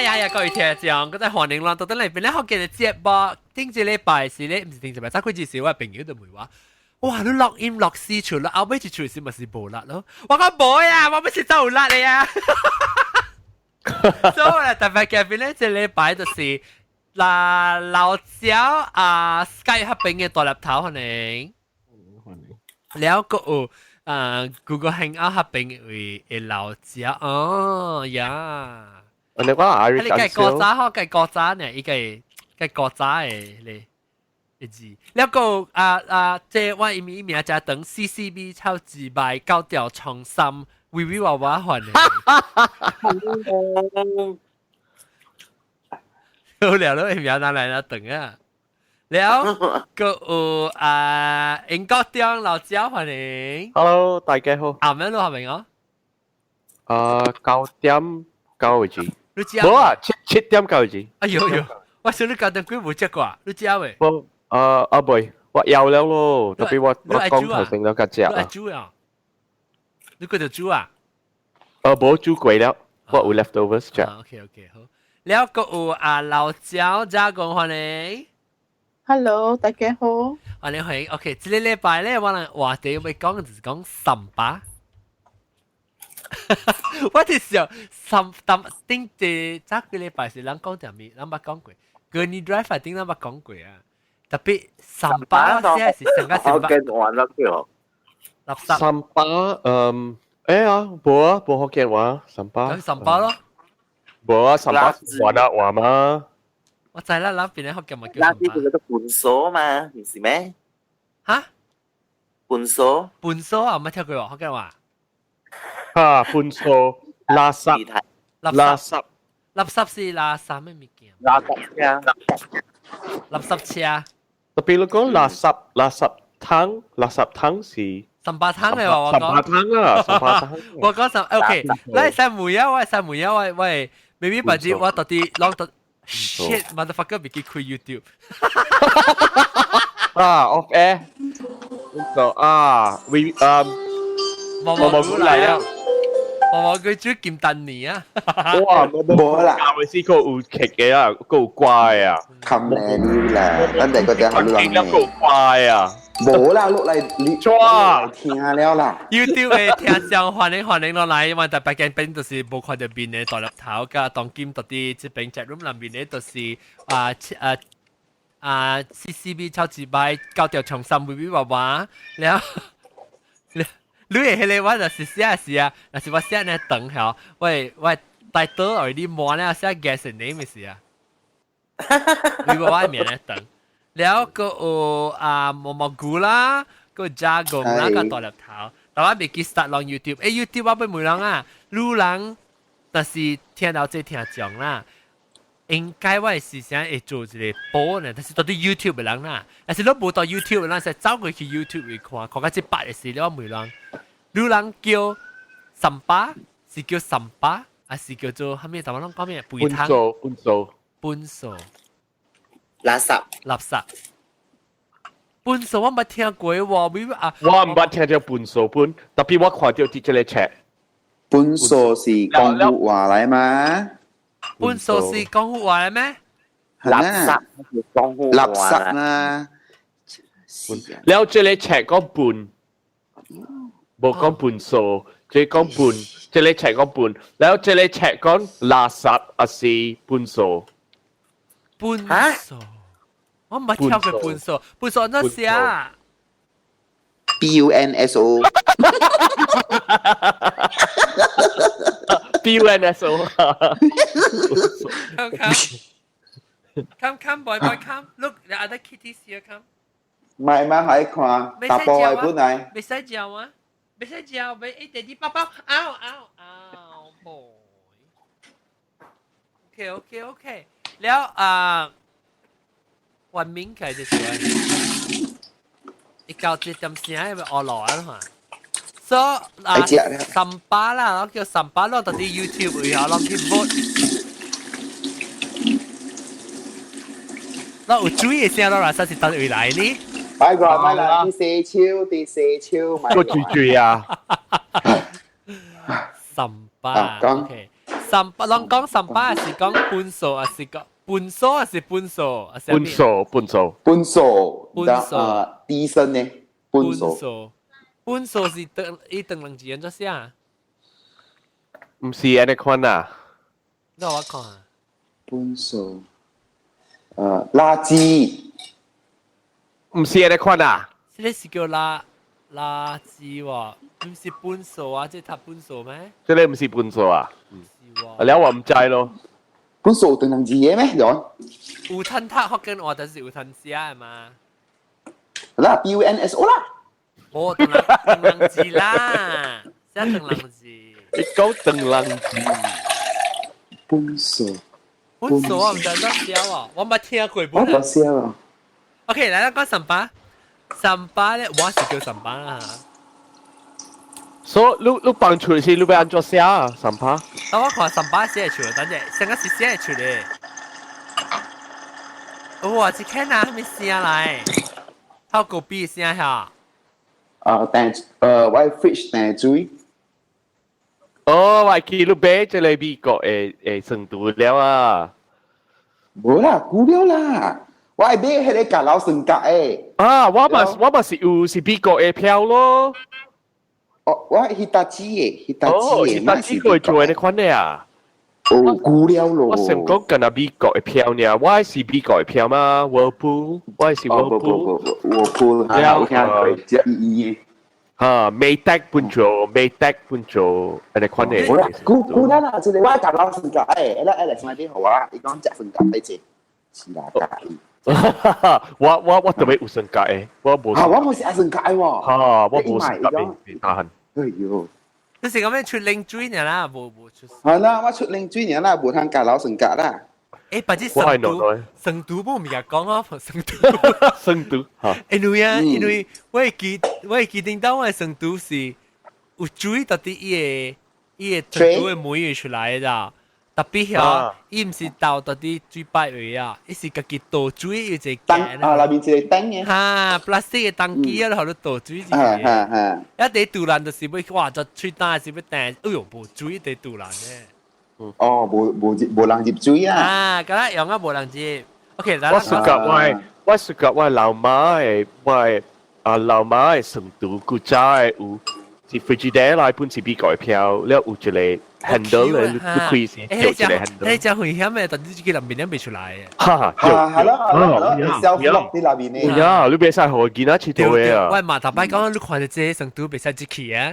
呀呀呀！各位聽眾，閣再歡迎咱倒轉來變咧福建的節目。頂一禮拜是咧，毋是頂一禮拜，早幾日時我朋友就問我：哇，你錄音錄四處啦，後尾一處是咪是無力咯？我講無呀，我欲是走有力的呀。所以咧，特別嘉賓咧，這禮拜就是嗱老焦啊，Skype 彼邊的大粒頭歡迎。了閣有啊，Google Hangout 彼邊位的老焦哦呀。你講阿你計國早嗬，計國早呢？伊計計國早的咧一字。了閣啊啊，這我伊名名誠長 CCB 超自賣高調創三，微微娃娃歡迎。好了，你名哪來哪長啊？了閣有啊，英國中老焦歡迎。 Hello，大家好。啱咩都係咪哦？啊，9點9個字。你知無啊，7點9個字。哎呦呦，我想你9點幾無食過，你食未？無，啊啊未，我枵了咯，特別我講頭先了較食啊。你愛煮啊？你過著煮啊？啊，無煮過了，我有 leftovers 食。 OK OK 好。了閣有啊老焦加工歡迎。 Hello，大家好。歡迎歡迎。OK，這個禮拜咧，我人話題欲講就是講三巴。我就是想三當頂這早幾禮拜是人講啥物，人捌講過。Gurney Drive 頂人捌講過啊。特別三巴我寫是上個三巴。福建話啦叫。垃圾。三巴，嗯，欸啊，無啊，無福建話，三巴。三巴咯。無啊，三巴話啦話嘛。我知啦，咱邊個福建嘛叫三巴。垃圾叫做糞掃嘛，毋是咩？哈？糞掃。糞掃啊，冇聽過喎，福建話。哈，糞掃，垃圾，垃圾，垃圾是垃圾咩物件？垃圾車，垃圾車。特別你講垃圾，垃圾桶，垃圾桶是三巴湯嘅話，我講。三巴湯啊，三巴湯。我講三，OK，來三梅啊，我三梅啊，我喂，maybe 把這我到底攞到 shit motherfucker 別記開 YouTube。啊，off air，就啊，we 啊。毛毛菇來了，毛毛菇煮金丹尼啊！哇，無啦，我試過有劇嘅啊，夠怪啊，冚靚啲啦，咱哋嗰隻好冷嘅，夠怪啊！無啦，落來你聽了啦。 YouTube 的聽眾歡迎歡迎落來，因為特別鏡邊就是無看著面的大粒頭，佮當今到底這邊 chat room 內面的就是啊啊啊 CCB 超級擺高調長衫微微娃娃了。你會彼個我就是寫是啊，若是我寫呢長吼，我帶倒來你摸咧寫 guess name 是啊，你無我名咧長，了閣有啊毛毛菇啦，閣有加工啦，閣大粒頭，但我袂記 start 攏 YouTube，欸 YouTube 我欲問人啊，女人但是聽到這聽眾啦，應該我是想會做一個播呢，但是到底 YouTube 的人啦，但是你無到 YouTube 的人，是走過去 YouTube 去看，看到這擺的時，我問人，女人叫三巴，是叫三巴，還是叫做啥物？台灣攏講咩？肥湯。糞掃，糞掃，糞掃。垃圾，垃圾。糞掃我毋捌聽過喎，啊！我毋捌聽著糞掃本，特別我看著佇這个 chat。糞掃是廣府話來嘛？糞掃是廣府話來咩？垃圾是廣府垃圾啦。了這个 chat 講糞，無講糞掃，這講糞，這个 chat 講糞，了這个 chat 講垃圾還是糞掃？糞掃，我毋捌聽過糞掃，糞掃按怎寫啊？B U N S O。 B U N S O。 Come come come come boy boy come look the other kitties here come。唔係嘛，可以看，大波係本來。袂使嚼啊，袂使嚼，袂一點點包包，嗷嗷嗷，boy。OK OK OK，了啊，原名起來就是一到這點聲會學落啊嘛。所以啊，三巴啦，我叫三巴咯，到底 YouTube 有攏去 vote。我有注意聲咯，啦，是佗位來呢？擺過擺來，佇洗手，佇洗手。個住住啊！三巴，OK，三巴攏講三巴是講糞掃，還是講糞掃，還是糞掃？還是糞掃，糞掃，糞掃，糞掃低聲呢？糞掃，糞掃，糞掃是等伊等兩字按怎寫？毋是按呢款啊。那我看。糞掃，垃圾，毋是按呢款啊。這個是叫垃圾喎，毋是糞掃啊？這讀糞掃咩？這個毋是糞掃啊？是喎。了我毋知咯。糞掃等兩字嘅咩？有？有吞讀福建話，但是有吞寫的嘛？啦，BUNSO 啦。無等人等人字啦，寫等人字。你講等人字。糞掃。糞掃我毋知怎寫喎，我捌聽過我捌寫啊。 OK，來，咱講三巴，三巴咧，我是叫三巴啦。所以你放出是你欲按怎寫啊？三巴。當我看三巴寫出來，等陣上個是寫出來。哇！這看啊，啥物聲來？透過鼻聲下。啊，但我 fridge 訂水。哦，我記你買這個美國的成都了啊。無啦，久了啦。我係買彼個閣樓算價的。啊，我嘛是有是美國的票咯。哦，我 Hitachi 的，Hitachi 哦，Hitachi 佢做按呢款的啊。哦，久了咯。我想講敢若美國的票爾，我是美國的票嘛，Whirlpool，我是 Whirlpool。 Whirlpool，了我聽過，這伊伊。哈，Maytag 本做，Maytag 本做，按呢款的。好啦，久久了啦，這個我閣樓算價的，來來來，先俾我，伊講食算價抵濟，是啦，價。我特別有算價的，我無。啊，我無是愛算價的喎。哈，我無算價的，大漢。哎喲。這是咁樣出冷水爾啦，無無出。係啦，我出冷水爾啦，無通閣樓算價啦。誒，把這成都成都無物件講啊，成都。成都嚇。因為啊，因為我會記頂到我的成都是有水到底伊個成都的門會出來的，特別遐，伊毋是倒到底水擺位啊，伊是家己倒水有一個燈啊，內面一個燈嘅。哈，plastic 的燈機啊，予你倒水一個。哈哈。一佇杜蘭就是欲哇，就喙焦是欲爿，哎喲，無水佇杜蘭咧。哦，無無無人入水啊！啊，敢若用啊無人入。OK，來。我屬覺我老媽的我的啊老媽的成都古早的有是 Frigidaire 來本是美國的票，了有一個 handle 的，你開是有一個 handle。你真危險的，但你這個內面都袂出來的。哈，哈，係咯係咯係咯，self lock 佇內面的。呀，你袂使予囡仔𨑨迌的啊！我嘛頭擺講，你看著這個成都袂使入去啊！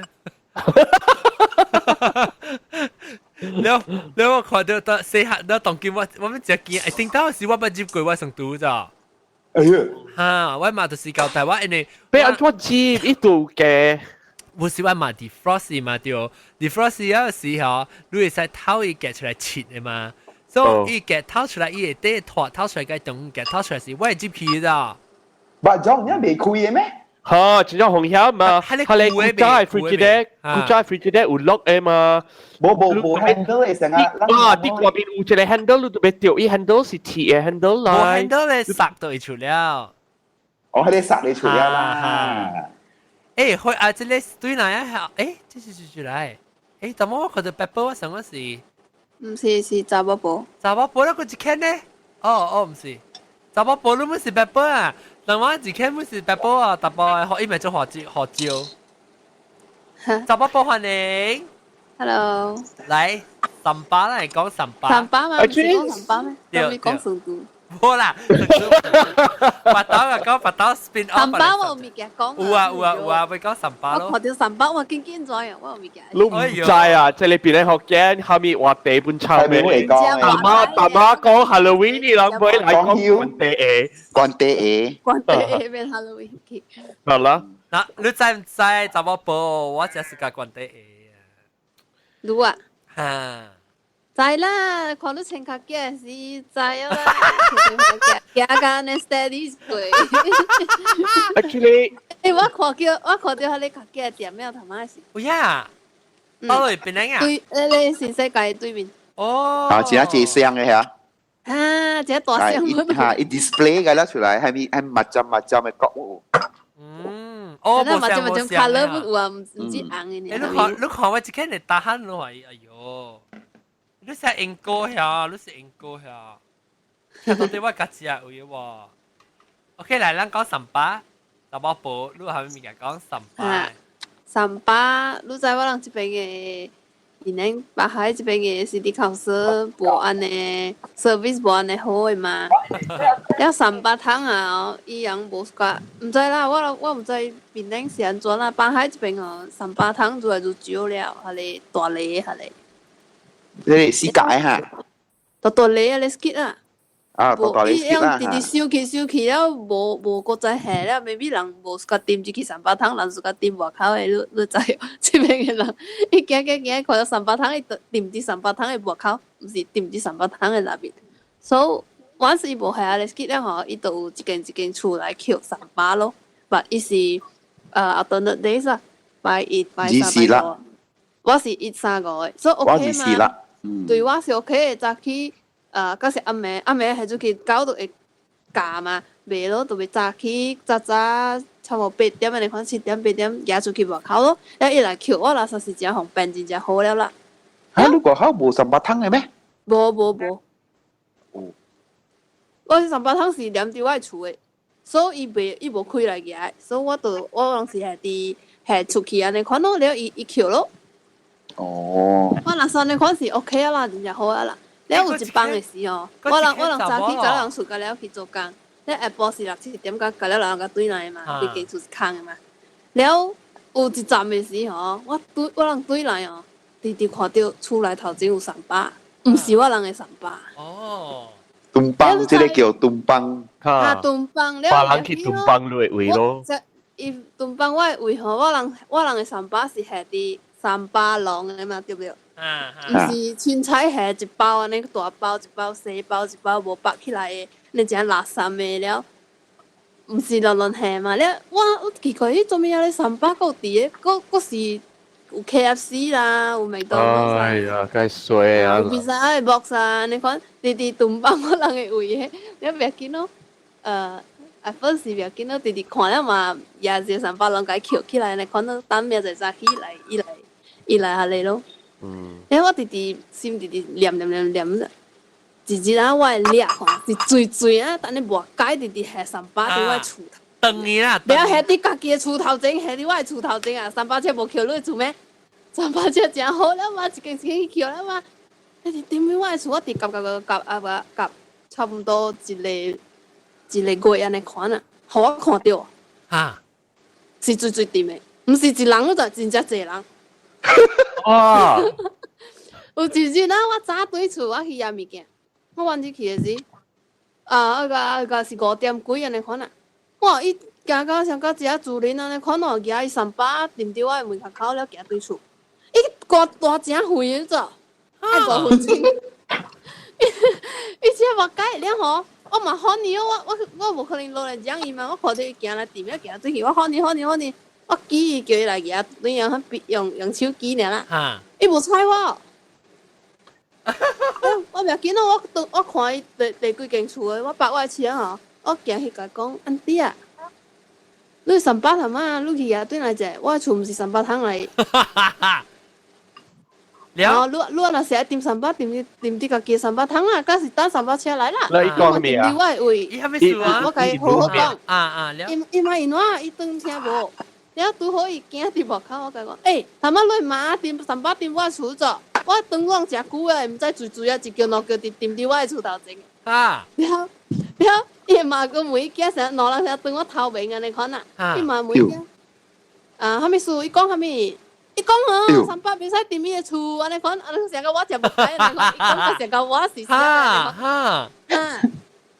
了了，我看到到細漢，了當今我們真驚，會頂到時我捌入過我成都咋？哎呀！哈，我嘛就是交代我，因為欲按怎入伊都嘅。不是我嘛 defrost 嘛對，defrost 有時候你會使偷伊夾出來切的嘛，所以伊夾偷出來，伊會底脫偷出來，個中夾偷出來時，我會入去咋？唔係，你未開的咩？哈，真正風險嘛！佢哋古早的 Frigidaire，古早 Frigidaire 有 lock 的嘛？無無無 handle 的成啊！啊，佇外面有一個 handle，你都欲著，伊 handle 是鐵的 handle 無來。 handle 咧，塞就會出了。哦，彼個塞你出了啦。欸，會啊，這個對哪啊？欸，這是出來。欸，怎麼我看到 pepper 我想我是？毋是，是查某婆。查某婆那個一間呢？哦哦，毋是，查某婆你毋是 pepper 啊？人話一間毋是 pepper 啊，淡薄學伊咪做學椒學椒。查某婆歡迎。 Hello。來，三巴來講三巴。三巴嘛？毋是講三巴咩？對，講成都。無啦，腹肚啊講腹肚 spin off。三巴我有物件講。有啊有啊有啊，欲講三巴咯。我看著三巴我緊緊知啊，我有物件。你毋知啊？這裡邊咧福建下面話地本臭味。大媽大媽講 Halloween，你人會來講關地下，關地下，關地下變 Halloween 去。好啦。嗱，你知毋知查某婆？我真是個關地下。你啊？哈。知啦，看你穿較緊是知啊啦，行甲按呢 steady 過。 Actually，欸，我看著彼個較緊店了，頭仔是。有影，到落邊啊？對，咧新世界對面。哦。啊，真係一箱的遐。啊，這大箱。哈，伊 display 個了出來，係咪係密針密針的角。嗯，哦，無相無相。colour 不有啊，毋是紅的。欸，你看，你看我一看會打鼾咯，哎喲。你是英國呀？你是英國呀？到底我家己啊有喎。OK，來，咱講 sampah，查某婆，你係咪物件講 sampah？ Sampah，你知我人這邊嘅，檳城北海這邊嘅 City Council 無按呢 service 無按呢好嘅嘛。了 sampah 桶啊，伊人無甲，毋知啦，我毋知檳城是按怎啦。北海這邊哦，sampah 桶愈來愈少了，彼个大螺彼个。你死解哈？大大螺啊，你 skip 啊！啊，大大螺 skip 啦。直直收起收起了，無閣再下了，maybe 人無 suka 抌入去 sampah 桶，人 suka 抌外口的，你知？這邊的人，伊行行行，看到 sampah 桶，伊就抌佇 sampah 桶的外口，毋是抌佇 sampah 桶的內面。所以，阮是伊無下咧 skip 了吼，伊就有一間一間厝來抾 sampah 咯。But 伊是alternate days 啊，拜一、拜三、拜五。我是一三五的，所以 OK 嘛？對，我是 OK 的，早起。到時暗暝暗暝係出去狗就會咬嘛，袂咯，就會早起早早差不多8點按呢款7點8點行出去外口咯。了伊來抾我垃圾是誠方便，真正好了啦。嚇，你外口無 sampah 桶的咩？無無無。哦。我是 sampah 桶是黏佇我的厝的，所以伊袂伊無開來舉，所以我就我攏是係佇係出去按呢款咯，了伊伊抾咯。哦。我若是按呢款是 OK 啊啦，真正好啊啦。了有一班的時吼，我人早起早人出甲了去做工，了下晡是六七點甲甲了人甲轉來嘛，規間厝是空的嘛。了有一站的時吼，我對我人轉來哦，直直看著厝內頭前有 sampah，毋是我人的 sampah。哦。 Tumpang，這個叫 tumpang。啊，tumpang 了。別人去 tumpang 你的位咯。伊 tumpang 我的位吼，我人的 sampah 是下佇 sampah 籠的嘛，對毋對？毋是凊彩下一包按呢大包一包細包一包無綁起來的，你誠垃圾的了，毋是亂亂下嘛？了我奇怪，伊做咩仔咧 sampah 閣有佇個，閣閣是有 KFC 啦，有麥當勞。哎呀，該衰啊！有 pizza 的 box 啊，你看，直直 tumpang 我人的位的，你袂要緊咯。At first 是袂要緊咯，直直看了嘛，也是 sampah 籠共伊抾起來，你看到等明仔早起來，伊來伊來下來咯。欸，我直直心直直念念念念者，一日啊，我的掠看是水水啊，等你抹解直直下 sampah 佇我的厝頭。等伊啦，了下佇家己的厝頭前，下佇我的厝頭前啊，sampah 車無抾你的厝咩？Sampah 車誠好了嘛，一間一間去抾了嘛。迄是踮佇我的厝，我直夾夾夾夾啊無夾，差不多一個一個月按呢款啊，予我看著。哈，是水水踮的，毋是一人，就真正濟人。哇！有一日啊，我早轉厝，我去攑物件，我阮日去的時，啊，那個是5點幾按呢款啊。哇！伊行到上到一仔樹林按呢款哦，舉伊 sampah 踮佇我的門口口了，行轉厝。伊掛大誠遠的咋？愛5分鐘。伊這目解了吼，我嘛喊伊，我無可能落來講伊嘛，我看著伊行來踮了行轉去，我喊伊喊伊喊伊，我舉伊叫伊來舉，用用用手機爾啦。伊無睬我。我袂要緊咯，我看伊第第幾間厝的，我泊我的車吼，我行去共伊講，auntie 啊，你 sampah 桶啊，你去舉轉來者，我的厝毋是 sampah 桶來。了，你若是愛抌 sampah，踮踮佇家己 sampah 桶啦，敢是等 sampah 車來啦。你講咩啊？我的位，伊啥物事啊？我共伊好好講。啊啊，了。伊伊嘛因怎伊當聽無？了拄好伊行佇外口，我共伊講，欸，頭仔你媽踮 sampah 踮我厝做，我當攏誠久啊，毋知隨隨啊，一叫兩叫佇踮佇我的厝頭前。啊！了了，伊嘛閣問伊囝啥，兩人啥當我頭面按呢款啊？伊嘛問伊囝，啊，啥物事？伊講啥物？伊講哦，sampah 袂使踮伊的厝，按呢款，按呢成個我食無解，按呢款，伊講成個我是啥？哈哈！哈！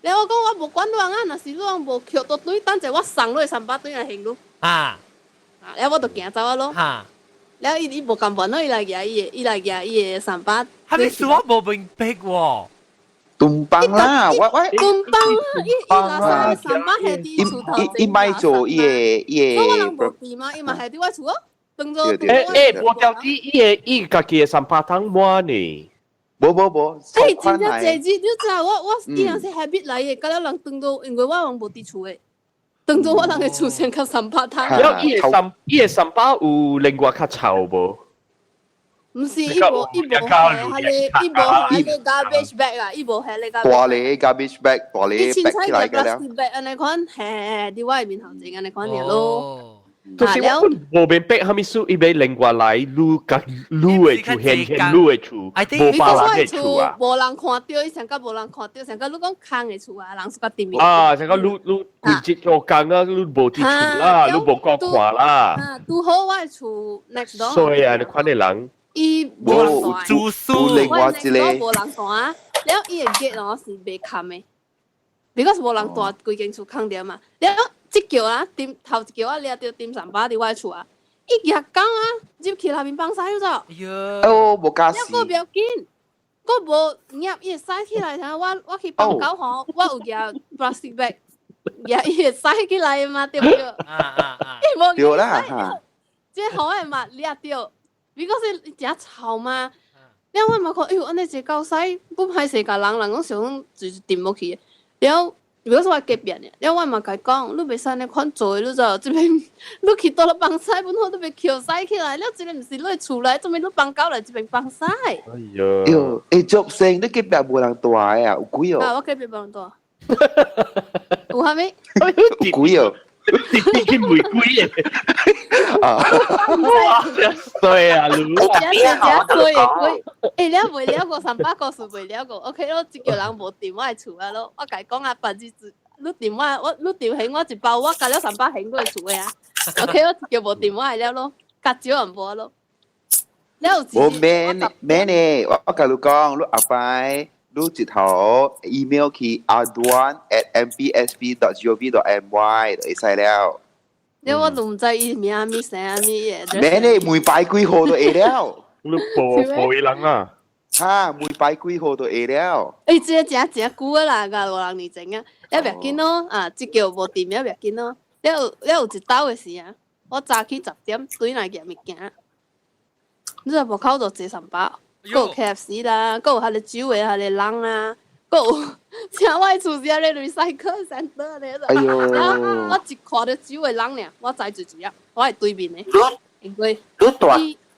了我講我無管你啊，若是你無抾倒轉，等者我送你 sampah 轉來還你。啊！啊！了我就行走啊咯。哈！了伊伊無甘願咯，伊來舉伊的，伊來舉伊的 sampah。啥物事我無明白喎。 Tumpang 啦，我我 Tumpang 啊！伊伊垃圾 sampah 下佇厝頭前。伊伊莫做伊的伊的。所以我人無佇嘛，伊嘛下佇我厝哦。當做。欸欸，無掉啲伊的伊家己的 sampah 桶滿呢。無無無。欸，真正濟日，你知我我伊人是 habit 來的，甲了人當做，因為我人無佇厝的。當做我人的厝先較 sampah 桶。了伊的 sam 伊的 sampah 有另外較臭無？毋是，伊無伊無係係你，伊無係你 garbage bag 啊，伊無係你 garbage。大咧 garbage bag，大咧伊凊 bag 彩起來嘅嘅了。 plastic bag 按呢款，嘿，佇我的面頭前按呢款爾咯。就是我無明白啥物事，伊欲另外來，愈共愈的厝，現現愈的厝，無你別人的講厝啊。無人看著，伊上較無人看著，上較你講空的厝啊，人是較掂。啊，上較愈愈規節做工啊，愈無佇厝啦，愈無顧看啦。啊，拄好我的厝 next door。所以啊，你看的人，伊無人住，住宿，另外一個無人住啊，了伊的 gate 哦是袂冚的，because 無人住，規間厝空著嘛。了這叫啊，掂頭一叫我掠著掂三百佇我的厝啊，伊舉工啊，入去內面放屎咗。哎喲，哦，無家了閣不要緊，閣無夾伊會屎起來，我我去放狗吼，我有夾 plastic bag，夾伊會屎起來嘛，對毋對？啊啊啊！伊無對啦嚇，這好的嘛掠著，because 伊誠臭嘛。了我嘛看，哎喲，按呢一個狗屎，不歹勢共人，人講想講就是掂落去。了，如果是我隔壁呢，了我嘛共伊講，你袂使按呢款做的，你知無？這邊你去倒咧放屎，本好都袂抾屎起來。了，這個毋是你的厝內，做咩你放狗來這邊放屎？哎喲，喲，欸，足聲，你隔壁無人住的啊？有鬼哦！啊，我隔壁無人住。有啥物？有鬼哦！你去玫瑰的。啊！哇，真衰啊！你真真衰的鬼！欸，了袂了過三百個是袂了過。OK 咯，這叫人無掂我的厝啊咯。我共伊講啊，別日子你掂我，我你掂還我一包，我共了三百還你的厝的啊。OK，我這叫無掂我的了咯，較少也無咯。了有無免免呢，我我共你講，你後擺你一頭 email 去 aduan@mpsp.gov.my 就會使了。了我都毋知伊名物姓物的。免呢，每擺幾號就會了。你報報伊人啊？哈，每擺幾號就會了。欸，這個誠誠久啊啦，共5、6年前啊，了袂緊咯，啊，這叫無掂了袂緊咯。了有了有一晝的時啊，我早起10點對來夾物件，你知門口就坐三百，閣有 KFC 啦，閣有彼個酒的彼個人啦，閣有請我的厝是彼個 recycle center 咧。哎喲！我一看著酒的人爾，我知最主要，我係對面的。因為你住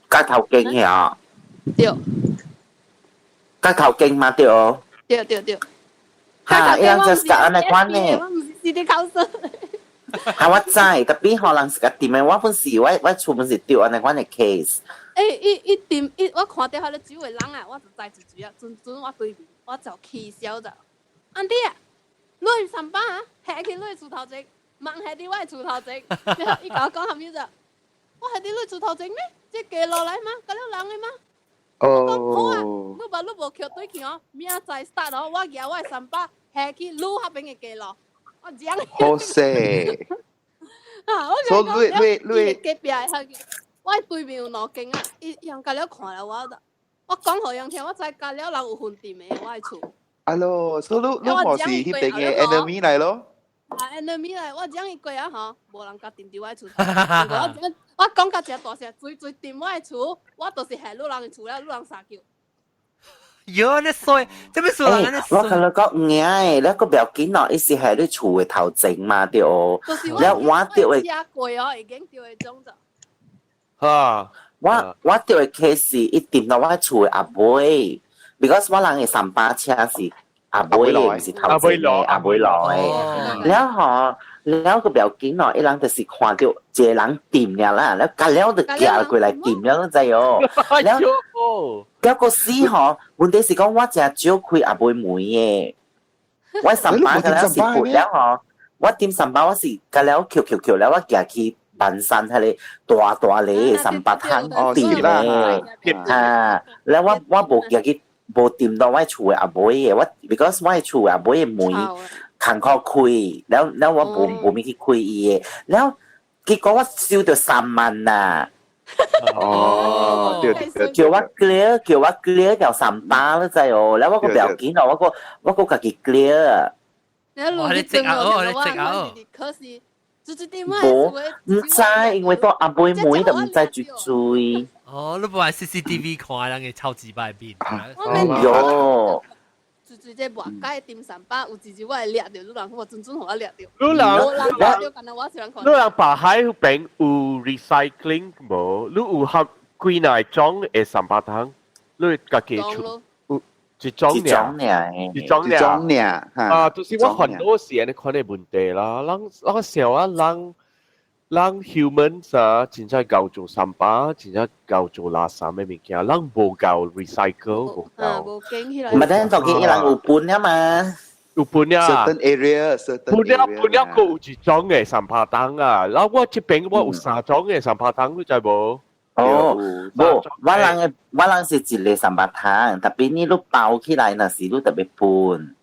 街頭徑遐？對。街頭徑嘛對哦。對對對。哈，伊人就是按呢款呢。我毋是 city council。哈，我知，特別可能是個店的，我本是我我厝本是對按呢款的 case。欸，伊伊掂伊，我看著彼個酒的人啊，我就知最主要，陣陣我對面，我就起笑就。安弟啊，你上班啊，下去你厝頭前，茫下佇我的厝頭前，伊共我講啥物就，我係佇你厝頭前咩？這街路來嗎？共了人的嗎？哦。我講好啊，你把你無抾對去哦，明仔載 start 哦，我舉我的三百下去愈彼邊的街路，我講。好勢。啊！我所以你你你隔壁的，我對面有兩間啊，伊伊人共了看了我，我講予𪜶聽，我知共了人有分店的，我的厝。啊咯，所以你你嘛是彼邊的 enemy 來咯。啊，enemy 來，我講伊過啊吼，無人共掂佇我的厝。我我講甲誠大聲，隨隨掂我的厝，我就是下女人的厝了，女人三叫。喲，你衰，這邊衰人，你我共你講毋驚的，你個不要緊咯，伊是喺你厝的頭前嘛對哦。了我著的。車過哦，已經著的種就。哈，我我著的 case 伊掂到我厝的後尾，because 我人的三巴車是後尾的，毋是頭前的，後尾來的。了吼，了個不要緊咯，伊人就是看著一個人掂了啦，了共了就行過來掂了，你知哦。了，了個死吼，問題是講我誠少開後尾門的，我三巴共了是撥了吼，我掂三巴我是共了抾抾抾了，我行去萬山彼個大大个三巴湯店的，啊，了我我無行去無掂到我厝的後尾的，我 because 我厝的後尾的門艱苦開，了了我無無物去開伊的，了結果我收著3萬啦。哦，對對，叫我 clear，叫我 clear 掉三百，你知哦，了我閣不要緊咯，我閣我閣家己 clear。哇！你直拗，你直拗。可是。無，毋知，因為到後尾門就毋知最追。哦，你無愛 CCTV 看人嘅臭雞巴面。喲。最最這外街點三百，有一日我會掠著，女人我準準予我掠著。女人，掠著，敢若我一人看。女人北海彼邊有 recycling 無？你有合幾若種的三巴糖，你家己厝有一種一種爾，一種一種爾，啊，就是我煩惱是按呢款的問題啦。咱咱想啊，人人 human 啊，真正𠢕做三巴，真正𠢕做垃圾的物件，咱無𠢕 recycle，無𠢕。無經起來。唔係，當見伊人有分啊嘛。有分啊。 Certain area，certain 分了分了，閣有一種的三巴糖啊。然後我這邊我有三種的三巴糖，你知無？哦，無，我人的我人是一个三巴糖，特別你你包起來，若是你特別分。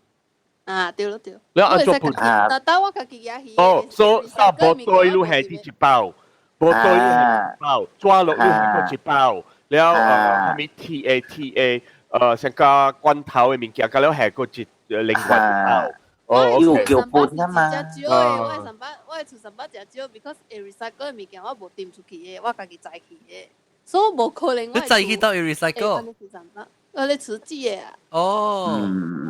啊，對咯對。你按怎分啊？但我家己也是。哦，所以啊，無袋你係佇一包，無袋你係一包，紙落你係閣一包，了後啥物鐵的鐵的，像個罐頭的物件，佮了係閣一另外一包。哦，有叫分啊嘛。食少的，我的三巴，我的厝三巴食少，because 會 recycle 的物件我無抌出去的，我家己載去的，所以無可能。你載去佗會 recycle？你廁紙的啊。哦。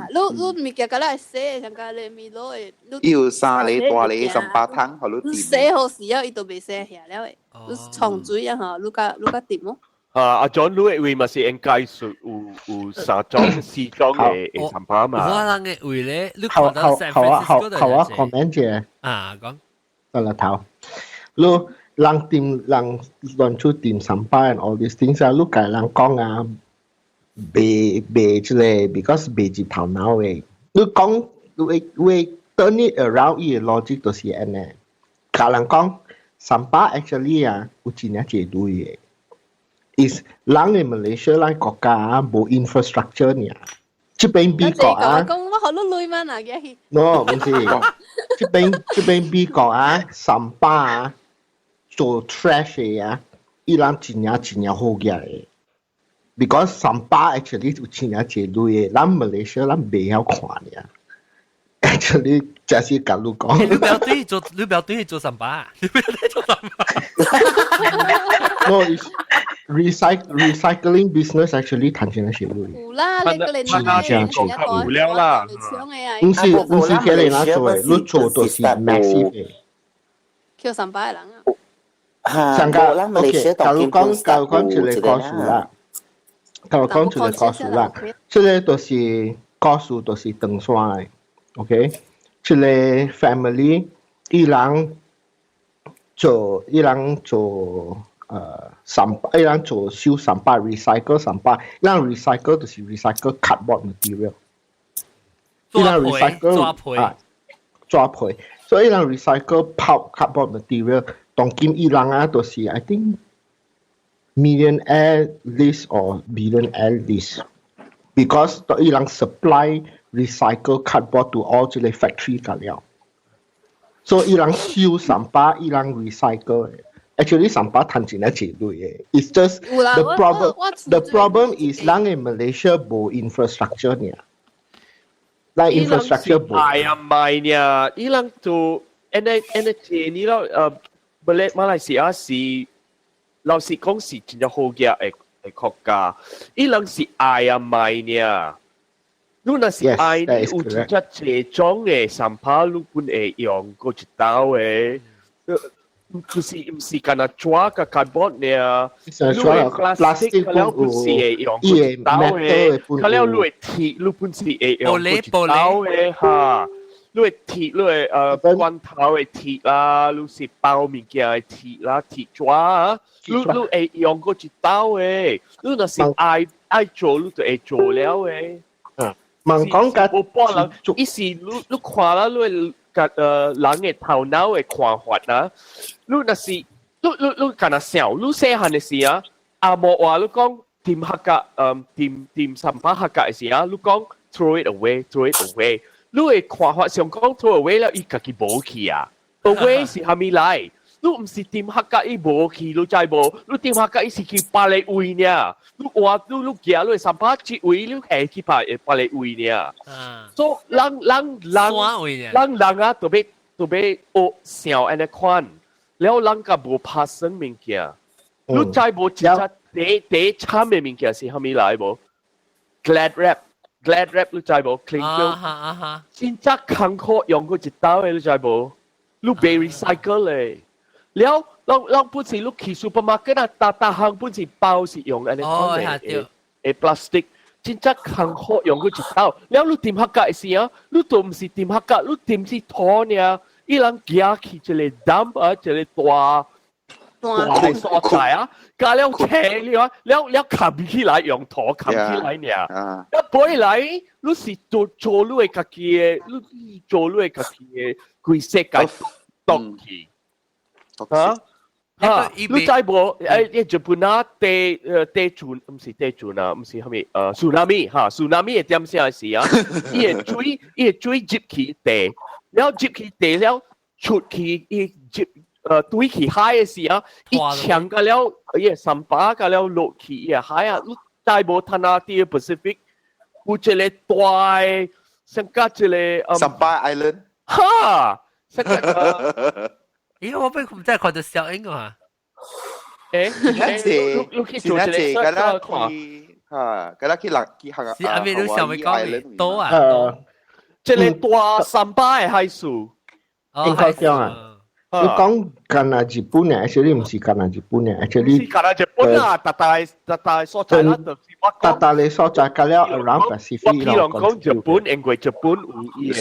你你物件佮咱會洗，像佮你米攞的。伊有三个大个三巴糖，予你你洗好時了，伊就袂洗遐了的。你沖水啊吼，你較你較掂哦。啊，阿 John，你的位嘛是應該是有有三種四種的的三巴嘛？我人的位咧，你好看到 San 好啊，好 Francisco 好啊，comment 者。啊，講。得啦頭，你人掂人亂出掂三巴 and all these things 啊，你共人講啊，袂袂這個，because 袂入頭腦的。你講會會 turn it around 伊的 logic 就是按呢。共人講三巴 actually 啊，有真正濟鐳的。is 人的 Malaysia 咱國家啊，無 infrastructure 爾。這邊美國啊，講我予你鐳嘛，若個。 no，毋是，這邊這邊美國啊，三巴啊，做 trash 的啊，伊人真正真正好額的。because 三巴 actually 有真正濟鐳的，咱 Malaysia 咱袂曉看爾。actually 這是共你講。你不要對做，你不要對做三巴，你不要對做三巴。 No, it's recycling business actually 趁錢是鐳。有啦，你個你真正有了啦。毋是毋是叫你哪做的，你做就是 massive 的。叫三巴的人啊。上個 OK，假如講假如講一個故事啦，假如講一個故事啦，這個就是故事就是長山的，OK，這個 family 伊人做伊人做三伊人做收三巴 recycle 三巴，伊人 recycle 就是 recycle cardboard material，伊人 recycle 啊，紙皮，所以伊人 recycle pulp cardboard material。當今伊人啊，就是 I think millionaire list or billionaire list，because 伊人 supply recycle cardboard to all 這個 factory 㗎了。所以伊人收三巴，伊人 recycle。Actually 三巴趁錢係一類的。It's just the problem. The problem is 咱的 Malaysia 無 infrastructure 爾。咱 infrastructure 無。係啊，唔係呢，伊人做，按呢按呢錢你咯，馬來西亞是老實講是真正好嘅的的國家，伊人是愛啊賣呢。你若是愛，你有真正濟種的三巴，你本會用過一道的。就是毋是干焦紙佮 cardboard 爾，你的 plastic 了本是會用過一道的，佮了你的鐵，你本是會用過一道的哈。你的鐵，你的罐頭的鐵啦，你是包物件的鐵啦，鐵紙啊，你你會用過一道的，你若是愛愛做，你就會做了的。嗯，問講甲無半人，伊是你你看啦，你的佮人的頭腦的看法啊，你若是你你你干焦想，你細漢的時啊，阿無話你講掂客家，掂掂三巴客家的時啊，你講 throw it away，throw it away。你會看法上講 throw away 了，伊家己無去啊。away 是蝦米來？你毋是掂客家伊無去，你知無？你掂客家伊是去別個位爾。你話你你行你三巴一位，你下去別別個位爾。所以人人人人人啊，特別特別學想按呢款，了人較無拍算物件。你知無？一隻第第慘的物件是蝦米來無？Glad wrap。Glad wrap 你知無？Cling film，真正艱苦用過一道的你知無？你袂 recycle 咧。了，攏攏本是你去 supermarket 啊，逐逐項本是包是用按呢款的的 plastic，真正艱苦用過一道。了你掂客家的時啊，你都毋是掂客家，你掂是土爾，伊人行去一個 dump 啊，一個大大所在啊，加了車了，了了冚起來用土冚起來爾。一背來，你是做做你的家己的，你做你的家己的規世界毒去。啊？啊！你知無？誒，日本啊，地地震，毋是地震啊，毋是啥物？tsunami 哈，tsunami 的點聲時啊，伊的水，伊的水入去地，了入去地了出去，伊入對去海的時啊，伊搶個了，伊的三巴個了落去伊的海啊，你知無？睇下啲 Pacific 有一個大，像甲一個三巴 Island，哈，像個。咦，我俾唔真係看到小英啊！誒，你去做一個個看，嚇，敢若去人去行啊！是阿咩？你上面講嘅多啊？這個大三巴的海樹，應該講啊。你講干那日本嘅，actually 毋是干那日本嘅，actually 是干那日本啊！逐大逐大所在啦，就是我講。逐大嘅所在，加了 around Pacific。我譬如講日本，因為日本有伊個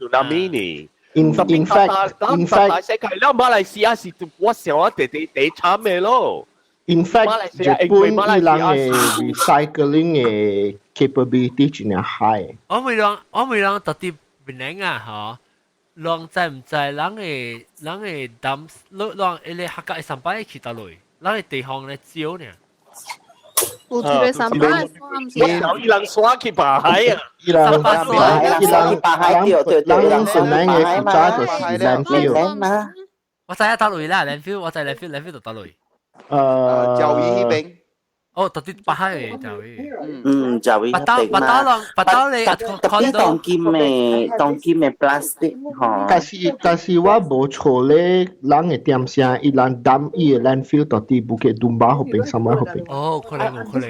tsunami 呢。 In fact，世界了馬來西亞是我想我第第第慘的咯。 In fact，日本伊人的 recycling 的 capability 真正 high。我未讓我未讓特別明啊，嗬，人知毋知人的人的 dump，人伊個客家上擺去佗落，人的地方咧少呢。有一個三巴的我伊人刷去罷海啊！伊人伊人人人本來的負責就是 landfill。我知影佗落啦，landfill，我知 landfill，landfill 就佗落。教育迄邊。哦，特別北海的教育。嗯，教育巴刀巴刀人巴刀咧，特別當今的當今的 plastic 吼。但是我無錯咧，人的點聲，伊人抌伊的 landfill 到佇 Bukit Dumba 彼邊，什麼彼邊。哦，可能有可能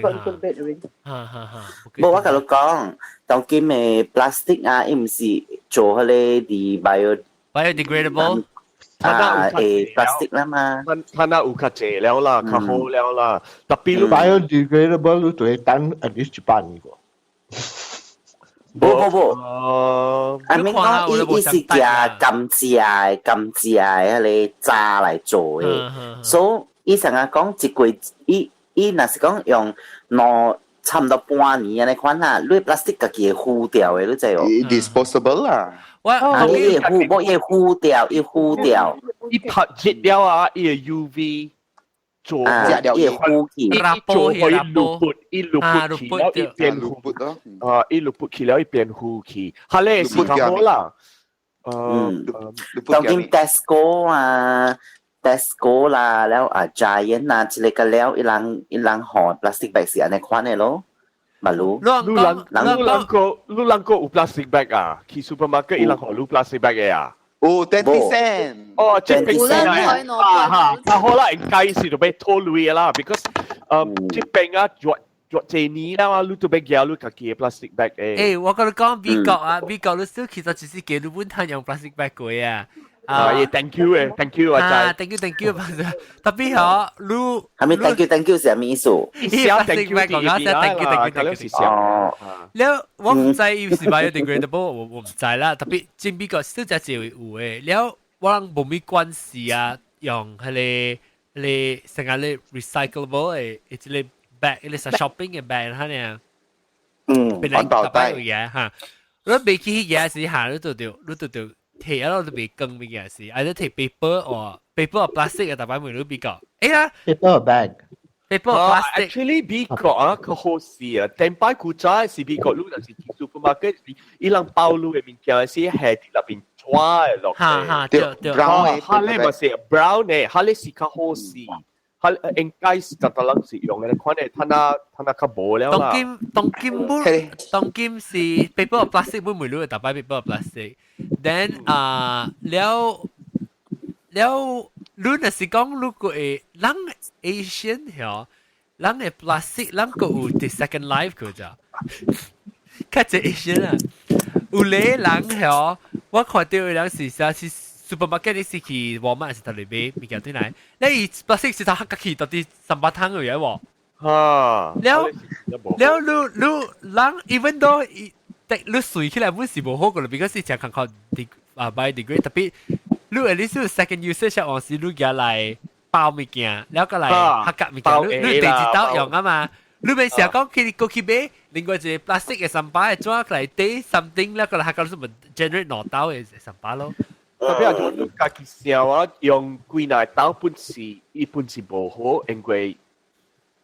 哈哈哈。無，我共你講，當今的 plastic 啊，伊毋是做彼個佇 bio biodegradable。啊，誒，plastic 啦嘛。他那有較濟了啦，較好了啦。特別你 biodegradable 你就會等 at least 100年個。無無無，I mean 講伊伊是寄甘蔗的甘蔗的彼個渣來做的，所以伊成日講一季，伊伊若是講用兩差毋多半年按呢款啦，你 plastic 家己會腐掉的，你知無？Disposable 啦。我啊，伊會腐，無伊會腐掉，伊腐掉。伊拍熱了啊，伊會 UV 做，伊會腐去，伊做予露撥，伊露撥去了，伊變腐啊，伊露撥去了，伊變腐去，哈咧是較好啦。嗯，當今 Tesco 啊，Tesco 啦，了啊 Giant 啊，這個個了，伊人伊人予 plastic bag 是按呢款的咯。馬路，你人你人個你人個有 plastic bag 啊？去 supermarket 伊人予你 plastic bag 的啊？有 20 cent。哦，這邊啊哈，較好啦，應該是就欲討鐳啦，because 這邊啊，熱熱這年啦，你都欲寄你家己的 plastic bag 的。誒，我共你講美國啊，美國你少其實就是給你本通用 plastic bag 過啊。啊，thank you 誒，thank you 啊，thank you thank you，特別嗬，你係咪 thank you thank you 是啥物意思？伊 thank you 講講聲 thank you thank you thank you。哦，了我毋知伊是 biodegradable，我我毋知啦。特別進美國小只就會有的，了我人無咩關係啊，用彼個彼個成個咧 recyclable 的，一個 bag，一個 shopping 的 bag 哈呢。環保袋。嘅嚇，你未去彼個時嚇，你就著你就著提啊，都未更物件是，還是提 paper 或 paper 或 plastic 嘅，逐擺問你比較，哎呀，paper bag。 paper plastic。 Actually 美國啊，較好勢啊，頂擺古早是美國，你若是去 supermarket，伊人包你的物件是係佇內邊紙的落。哈哈，對對。 brown 哈咧嘛是 brown 的，哈咧是較好勢。哈應該是逐逐人是用的，款的，睇那睇那較無了啦。當今當今本當今是 paper plastic 本每你逐擺 paper plastic。Then 啊，了了，你若是講如果會人 Asian 嗬，人的 plastic 人閣有 the second life 個咋？較濟 Asian 啊，有咧人嗬，我看著有人是啥是 supermarket 你是去 Walmart 是佗裡買物件對來，你 plastic 是頭客去到底三百湯嘅喎。啊，了了，你你人 even though 你隨起來本是無好過啦，because 是誠艱苦啊 biodegrade，特別你 at least second usage 往時你舉來包物件，了個來客夾物件，你你第二道用啊嘛。你咪成日講佢過去買另外一個 plastic 嘅三把嘅紙來底 something，了個來客夾什麼 generate 兩道嘅三把咯。特別係你家己想啊，用幾若兜本是伊本是無好，因為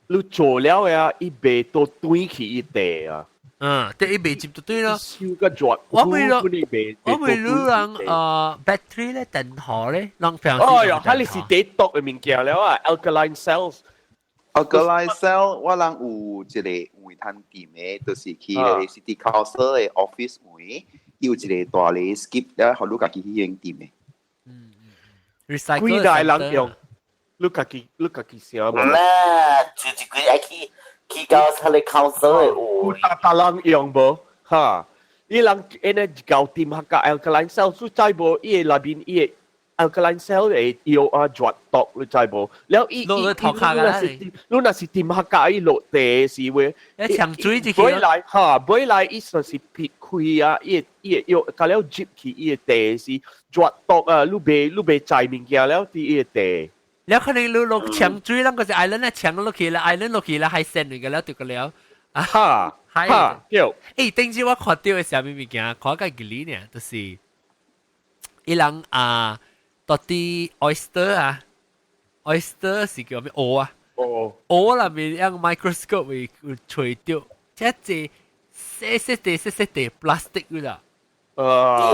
你做了呀，伊袂都斷去伊地啊。嗯，對，伊袂接就對咯。燒個熱，我咪咯，我咪你人battery 咧，電荷咧，浪費。哦喲，佢哋是地毒嘅物件了啊，alkaline cells。 Alkaline cell 我人有一個位通掂的，就是去個 City Council 的 office 位，有一個大个 skip，了予你家己去用掂的。嗯嗯，recycle。幾大人用？你家己你家己想無？啦，就是佢愛去去到他的 council 的有。大大人用無？哈，伊人因為搞掂下個 alkaline cell，所以無伊個內面伊個 alkaline cell 會藥啊熱毒，你知無？了伊伊落頭殼啊！你若是掂下個伊落地是話，一牆水就去。尾來哈，尾來伊就是撇開啊，伊伊藥甲了入去伊個地是熱毒啊，你袂你袂知物件了佇伊個地。了可能你落牆水，咱個是 island 咧，牆落去啦，island 落去啦，海鮮嚟個了，對個了。啊哈，哈，對。欸，頂次我看到的啥物物件，看個吉利呢，就是伊人啊。到底 oyster 啊，oyster 是叫咩？蚵啊，哦，蚵內面用 microscope 會會揣到，這隻細細地細細地 plastic 啦。啊，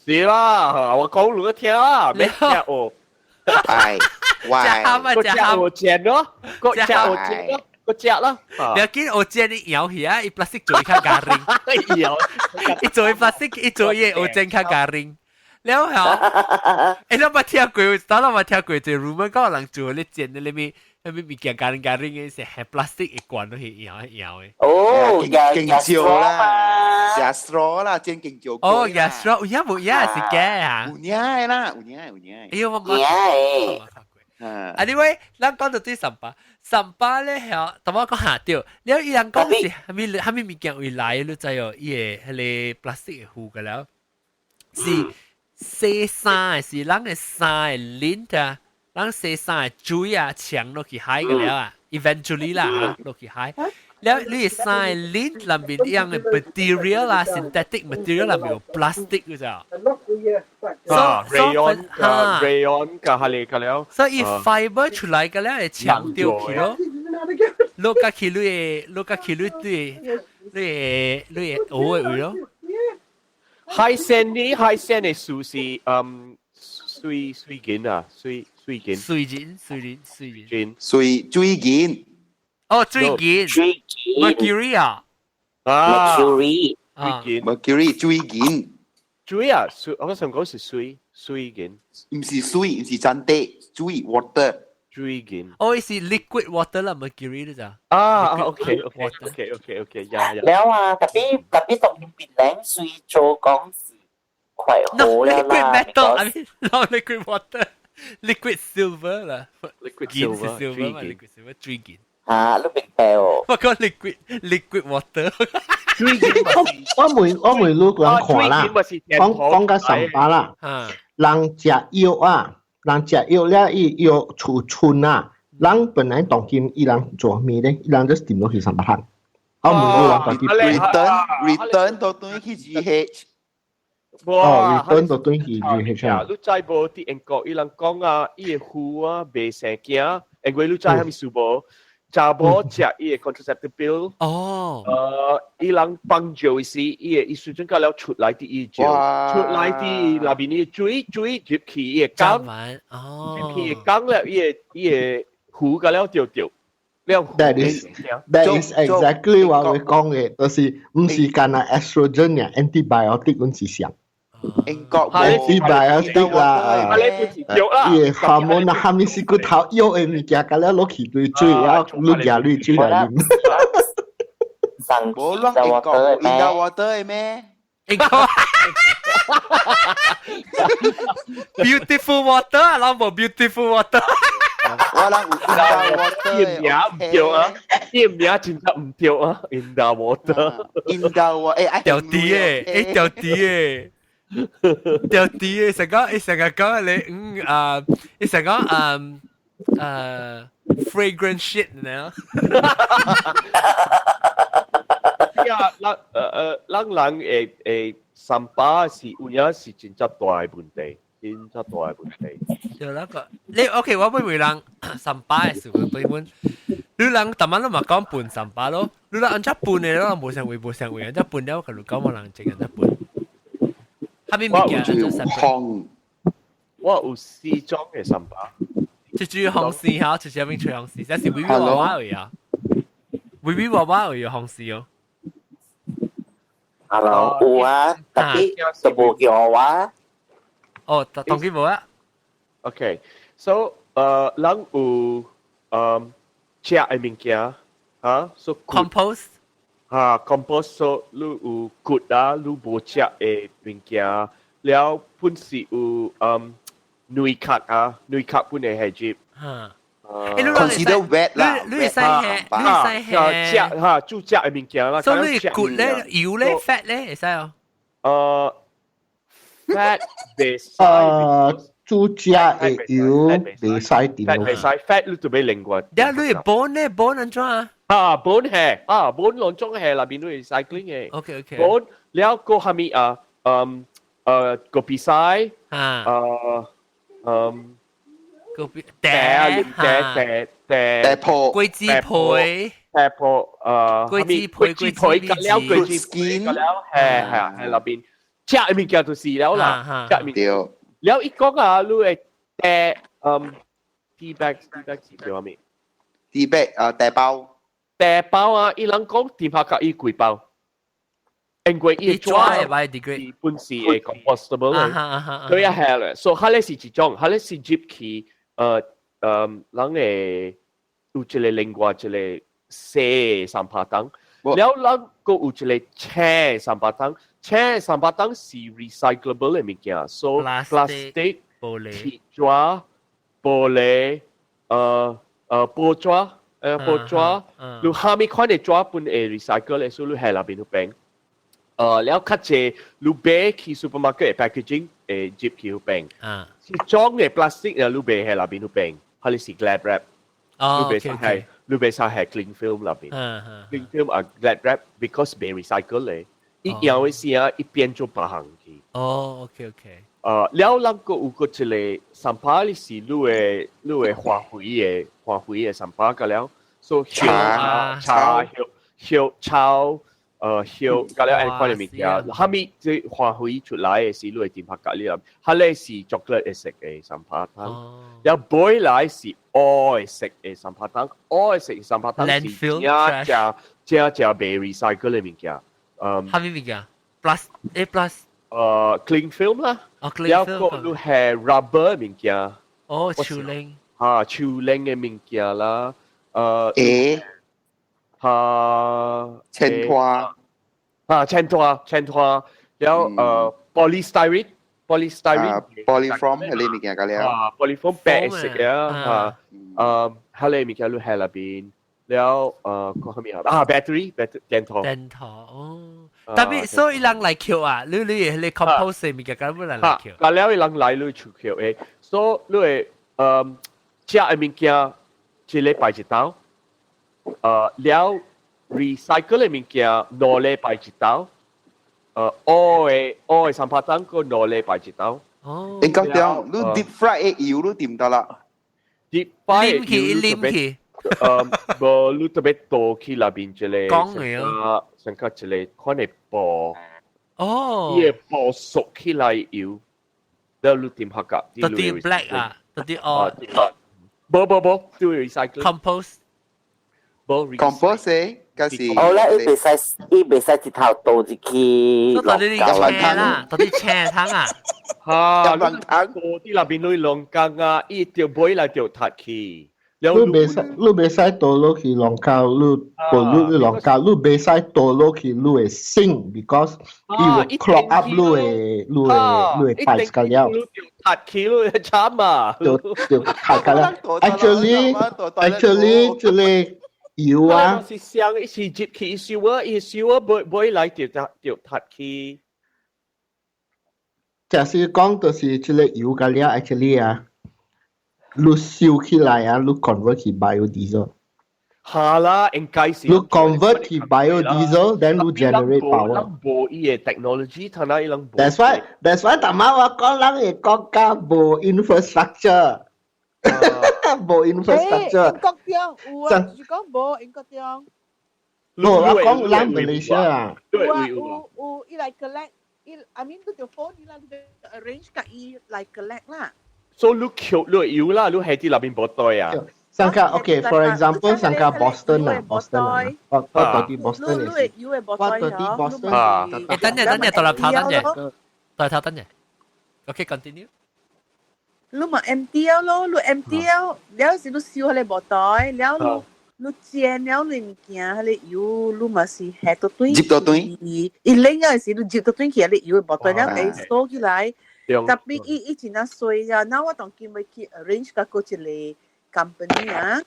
是啦，我講你聽啦，咩聽哦？係，喂，個隻蚵煎咯，個隻蚵煎咯，個隻啦。不要緊，蚵煎你搖起啊，伊 plastic 做較加零，搖，伊做 plastic，伊做伊蚵煎較加零。了後，欸，你捌聽過？當我捌聽過，一個 rumor 講人做咧煎的裡面，彼物件加零加零的是係 plastic 一罐落去搖一搖的。哦，勁少啦，食 straw 啦，煎勁少。哦，食 straw，有影無影是假啊？有影的啦，有影有影。哎呦，我冇。Anyway，咱講到對三巴，三巴咧係，頭我講下掉，了伊人講是蝦米蝦米物件會來，你知哦？伊個彼個 plastic 糊個了，是。洗衫的是人的衫的 lint 啊，人洗衫的水啊，搶落去海個了啊，eventually 啦，落去海。了你的衫的 lint 內面一樣的 material 啦，synthetic material 內面有 plastic 個咋？啊，rayon 啊，rayon 加下嚟個了。所以 fiber 出來個了會搶掉去咯，落個去你的，落個去你對，你的你的蚵的位咯。海鮮呢？海鮮的樹是嗯水水銀啊，水水銀。水銀，水銀，水銀。水水銀。哦，水銀。水銀。 Mercury 啊。啊。 Mercury。水銀。 Mercury 水銀。水啊，水我想講是水水銀。毋是水，毋是真地，水 water。水銀。哦，是 liquid water 啦，mercury 咧咋？啊，OK OK OK OK OK，呀呀。了啊，特別特別當變冷水做講是快好了啦。 Liquid metal，I mean not liquid water，liquid silver 啦。 Liquid silver，silver 嘛，liquid silver 水銀。啊，你明白哦？我講 liquid liquid water。水銀我問我問你個人看啦，講講甲三巴啦，人食藥啊。人食藥了，伊藥儲存啊，人本來當今伊人做咩咧？伊人就是掂落去三百項。我問你人家己 return return 都轉去 GH。哦，return 都轉去 GH 啊！你知無？佇英國伊人講啊，伊個膚啊袂生驚，因為你知啥物事無？查某食伊個 contraceptive pill。哦。伊人放尿時，伊個伊時陣到了出來佇伊尿，出來佇內面伊水水入去伊個缸，入去伊個缸了，伊個伊個糊個了掉掉。 That is exactly 我會講嘅，就是毋是干焦 estrogen 啊，antibiotic 阮是上。英國 antibiotic 啦，伊個 hormone 啊，蝦米是骨頭藥的物件，甲了落去對水，然後你舉濾水來啉。無攏英國有 water 的咩？英國。Beautiful water，咱無 beautiful water。我人有 Indah water。伊名毋對啊，伊名真正毋對啊，Indah water。 Indah water，欸，掉啲嘅，欸，掉啲嘅，掉啲嘅，成個，成個講你，嗯啊，你成個嗯fragrant shit 呢？呀，咱咱人會會三巴是有影是真正大嘅問題，真正大嘅問題。就那個，你 OK，我會人三巴嘅時候對阮，你人逐晚都嘛講笨三巴咯，你人按怎笨嘅咯，無相位無相位，按怎笨了，佢就講我人淨按怎笨。下面物件就空，我有四種嘅三巴，一支紅絲嚇，一支邊吹紅絲，這是微微娃娃而已啊，微微娃娃而已紅絲哦。 Hello，有啊，特別就無叫我。哦，當機無啊。 OK，so 人有食的物件，哈，so compost，哈，compost so 你有骨啊，你無食的物件，了本是有卵殼啊，卵殼本會係入。哈。 Consider wet 啦，你會使吃，你會使食哈，煮食的物件啦。所以你骨咧、油咧、fat 咧，會使哦。 Fat 袂使。煮食的油袂使掂。袂使 fat 你就欲另外。了你 bone 咧，bone 按怎啊？啊，bone 係啊，bone 兩種係內邊你 recycling 嘅。 OK。 bone 了個蝦米啊？個比賽。啊。個比茶茶茶茶茶鋪果子皮。茶鋪果子皮果子皮，隔了果子皮，隔了係係啊係內邊。食的物件就是了啦，食物件。了伊講啊，你會茶tea bag tea bag 是叫啥物？tea bag 啊，茶包。茶包啊，伊人講點下甲伊幾包，因為伊紙會 biodegrade 本是會 compostable 嘅，對啊係咧，所以彼個是一種，彼個是入去人會有一個另外一個細三拍檔，了咱閣有一個青三拍檔，青三拍檔是 recyclable 的物件，所以 plastic、鐵紙、玻璃、報紙、報紙，你蝦米款的紙本會 recycle 的，所以你喺內邊去變。了較濟你買去 supermarket 的 packaging 會入去去變。是裝的 plastic 啊，你買喺內邊去變，還是 glad wrap。你袂使係，你袂使係 cling film 內邊。cling film 啊 glad wrap because 袂 recycle 咧，一樣的時啊，一變做別項去。哦，OK。了咱閣有個一個三巴是你的化肥的三巴個了，所以茶茶葉葉草葉，甲了按款的物件，蝦米這化肥出來的是你會點下隔離啦，彼個是 chocolate 的色的三巴糖，了尾來是黑色的三巴糖，黑色的三巴糖是真正真正袂 recycle 的物件，蝦米物件？Plus A plus。 Cling film 啦，了個你係 rubber 物件，哦，樹鈴，嚇樹鈴的物件啦，嚇青拖，啊青拖青拖，了polystyrene polystyrene polyfoam 係呢物件個了，啊 polyfoam 白色嘅嚇，彼個物件你喺內邊，了個蝦米啊啊 battery battery 電池，電池哦。特別所以人來抾啊，你 compose 物件，敢要人來抾？啊，了伊人來你出抾的，所以你會食的物件一禮拜一兜，了 recycle 的物件2禮拜一兜，烏的烏的三拍檔閣兩禮拜一兜。哦，應該講你 deep fry 的油你掂得啦，deep fry 啉去啉去。無你特別倒去內邊一個，講嘅啊，上較一個款的布，哦，伊個布縮起來油，了你點學甲？到底 black 啊，到底哦，無無無，都 recycle compost，無 compost 誒，嗰是。哦咧，伊袂使，伊袂使一頭倒入去。到底你青啦，到底青湯啊？哈，入湯，倒啲內邊你龍工啊，伊就尾來就踢去。你袂使，你袂使倒落去龍溝，你無你龍溝，你袂使倒落去你的 sink，because 伊會 clog up 你的 pipes 個了。塌起咯，慘啊！就就塌個了。Actually，這個油啊，是想一時接起燒啊，伊燒啊，不會來就就塌起。就是講，就是這個油個了，actually 啊。你燒起來啊，你 convert 去 biodiesel。係啦，應該是。你 convert 去 biodiesel，then 你 generate power。無伊个 technology，他那伊人無。 That's why 頭仔我講咱个國家無 infrastructure，無 infrastructure。英國中有啊，就是講無英國中。無，我講咱馬來西亞。有啊，有有，伊來 collect，伊 I mean 你就 phone 伊啦，你就 arrange 佮伊來 collect 啦。所以你扣你油啦，你喺啲那邊無對啊。上個 OK，for example，上個 Boston 啊，Boston 啊，我到底 Boston 嘅是，我到底 Boston 啊。誒，等陣等陣，獨立頭等陣，獨立頭等陣。OK，continue。你嘛 MTL 咯，你 MTL，了時你燒彼個無袋，了你你煎了你物件，彼個油你嘛是下到轉，入到轉，伊冷了時你入到轉去，彼個油無袋了會鎖起來。特別伊伊真正衰啊！那我當今欲去 arrange 甲閣一個 company 啊，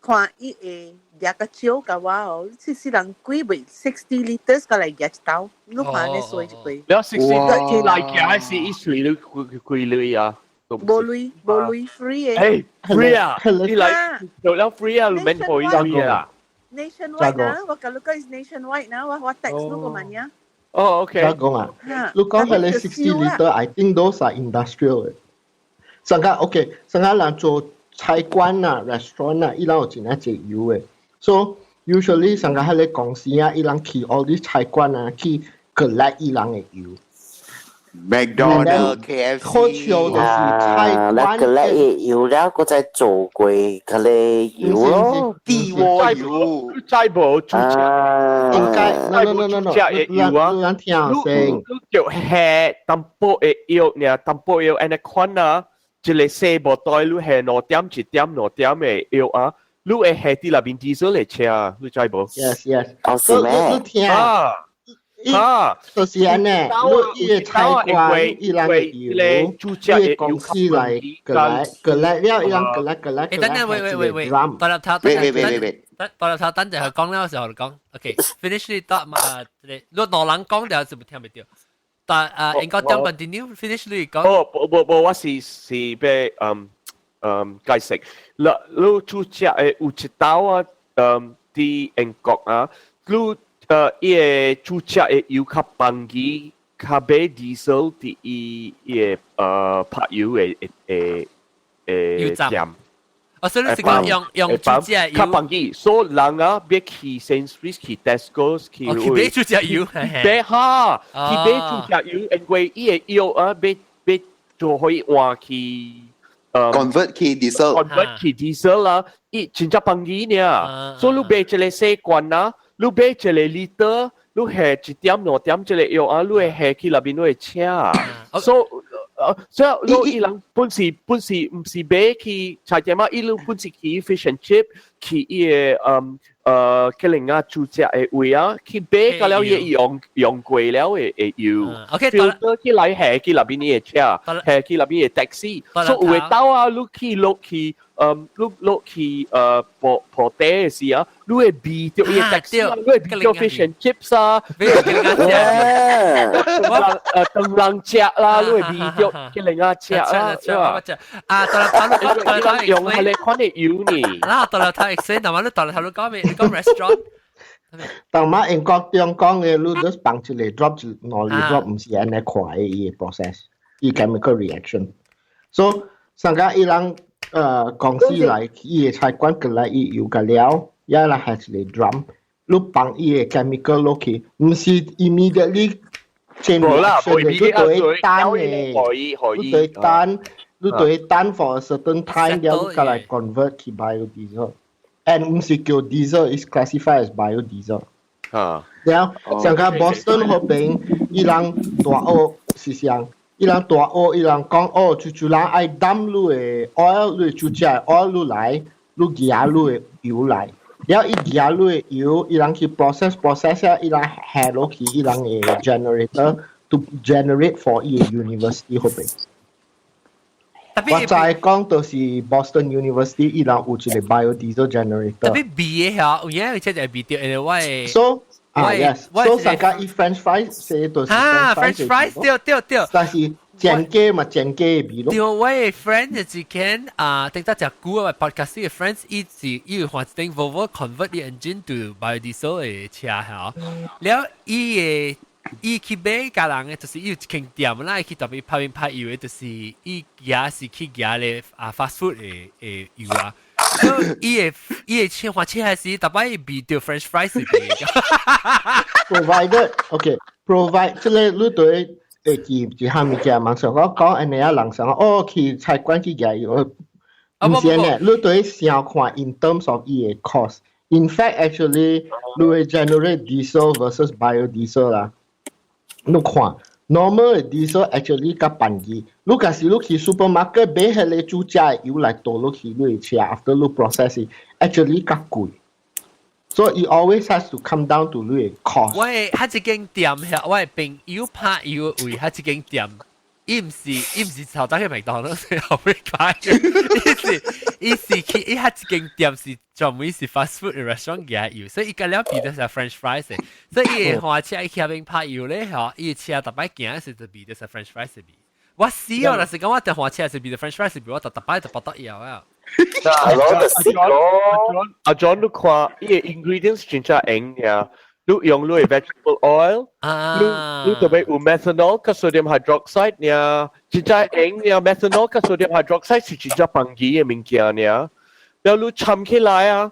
看伊會掠較少共我哦，這世人幾袂 60 liters 過來掠一兜，你看按呢衰一回。了 60 來行是伊隨你幾幾鐳啊？無鐳無鐳 free 的。誒，free 啊！你來做了 free 啊，你免付錢啊。 Nationwide 啊，我共你講是 nationwide 啊，我 text 你個問呀。哦，OK。我講啊，你講彼個 60 liter，I think those are industrial 的。上個 OK，上個人做菜館啊、restaurant 啊，伊人有真正濟油的。So usually 上個彼個公司啊，伊人去 all 啲菜館啊，去 collect 伊人的油。 McDonald、KFC。好笑就是菜館。那 collect 油了，閣再做過彼個油咯。地鍋油。再無煮食。應該 no no no no no，油啊，咱聽先。你就下淡薄的藥爾，淡薄藥按呢款啊，一個細無袋你下兩點一點兩點的藥啊，你會下佇內面diesel 的車，你知無？Yes yes。哦，是咩？你聽。啊。啊，就是按呢，你伊个菜館，伊人的油，伊個公司來過來過來了，伊人過來過來過來。等陣，喂喂喂喂，大粒頭，喂喂喂喂，等大粒頭等陣佢講了時候就講，OK，finish 你得嘛？你兩人講了就聽袂著。但啊，應該點 continue finish 你講。哦，無無無，我是是欲嗯嗯解釋。你你煮食的有一道啊，嗯，佇英國啊，你。伊个煮食的油較便宜，較買 diesel 佇伊伊个拍油的的的油站。哦，所以你是講用用煮食油較便宜，所以人啊，欲去 Sainsbury's 去 Tesco 去去買煮食油，買哈，去買煮食油，因為伊个油啊，欲欲做可以換去。convert 去 diesel convert 去 diesel 啦，伊真正便宜呢。所以你買一個細罐啊，你買一個 liter，你下一點兩點這個藥啊，你會下去內面你會車。所以所以你伊人本是本是毋是買去菜店啊，伊攏本是去 fish and chip 去伊个嗯可能啊煮食的位啊，去買到了伊用用過了的的油。 OK， filter 起來下去內面伊的車，下去內面的 taxi。所以有的兜啊，你去落去嗯，你落去破破地的時啊，你會味著伊的 taxi 啊，你會味著 fish and chips 啊，當人食啦，你會味著去另外食啦，啊，到啦頭到啦用彼个款的油呢。啦，到啦頭 explain，但係你到啦頭你講咩？你講 restaurant。當馬英國中講的，你就是放一個 drop 一兩粒 drop，毋是按呢快的伊个 process，伊 chemical reaction。So 上個伊人公司來，伊个菜館過來，伊油個了，也來下一個 drum，你放伊个 chemical 落去，毋是 immediately chain reaction 你對等的，你對等，你對等 for a certain time，了你才來 convert 去 biodiesel。and 毋是叫 diesel is classified as biodiesel。然後像個 Boston 彼邊，伊人大學是啥？伊人大學，伊人講哦，就就人愛 dump 你的 oil，你煮食的 oil 你來，你夾你的油來，了伊夾你的油，伊人去 process process 啊，伊人下落去伊人的 generator to generate for 伊的 university 嗰邊。我知講就是 Boston University 伊人有一個 biodiesel generator。特別味的嚇，有影有車就會味著，因為我的。 So 啊 yes，so 大家伊 French fries 說就是啊 French fries 對對對。但是煎雞嘛煎雞的味咯。對，我的 friend 就是間啊，頂得食久啊，podcast 的 friends 伊是伊有換一頂 Volvo convert 啲 engine to biodiesel 的車嚇，了伊的伊去買家人的，就是伊有一間店啦，伊去特別拍面拍油的，就是伊也是去夾咧啊 fast food 的的油啊。伊的伊的車換車還是逐擺味著 French fries 味。 Provided OK provide 這個你對會記一項物件，嘛像我講按呢啊人想哦去菜館去夾油，毋是呢，你對想看 in terms of 伊的 cost。In fact, actually，你會 generate diesel versus biodiesel 啦。你看 normal diesel actually 較便宜。你假使你去 supermarket 買彼個煮食的油來倒落去你的車，after 你 process，actually 較貴。So it always has to come down to 你的 cost。我的彼一間店遐，我的朋友拍油位，彼一間店，伊毋是頭早去麥當勞，是後尾拍嘅。伊是伊是去伊彼一間店是專門是 fast food restaurant 嘅油，所以伊個了味就是 French fries 的，所以伊會換車伊去遐邊拍油咧，吼，伊車逐擺行時就味就是 French fries 的味。我死哦！若是講我佇換車是味著 French fries 味，我逐逐擺就腹肚枵啊。係咯，就是咯。阿 John 你看，伊個 ingredients 真正用爾，你用你的 vegetable oil，你你特別有 methanol 佮 sodium hydroxide 爾，真正用爾 methanol 佮 sodium hydroxide 是真正便宜的物件爾，然後你摻起來啊，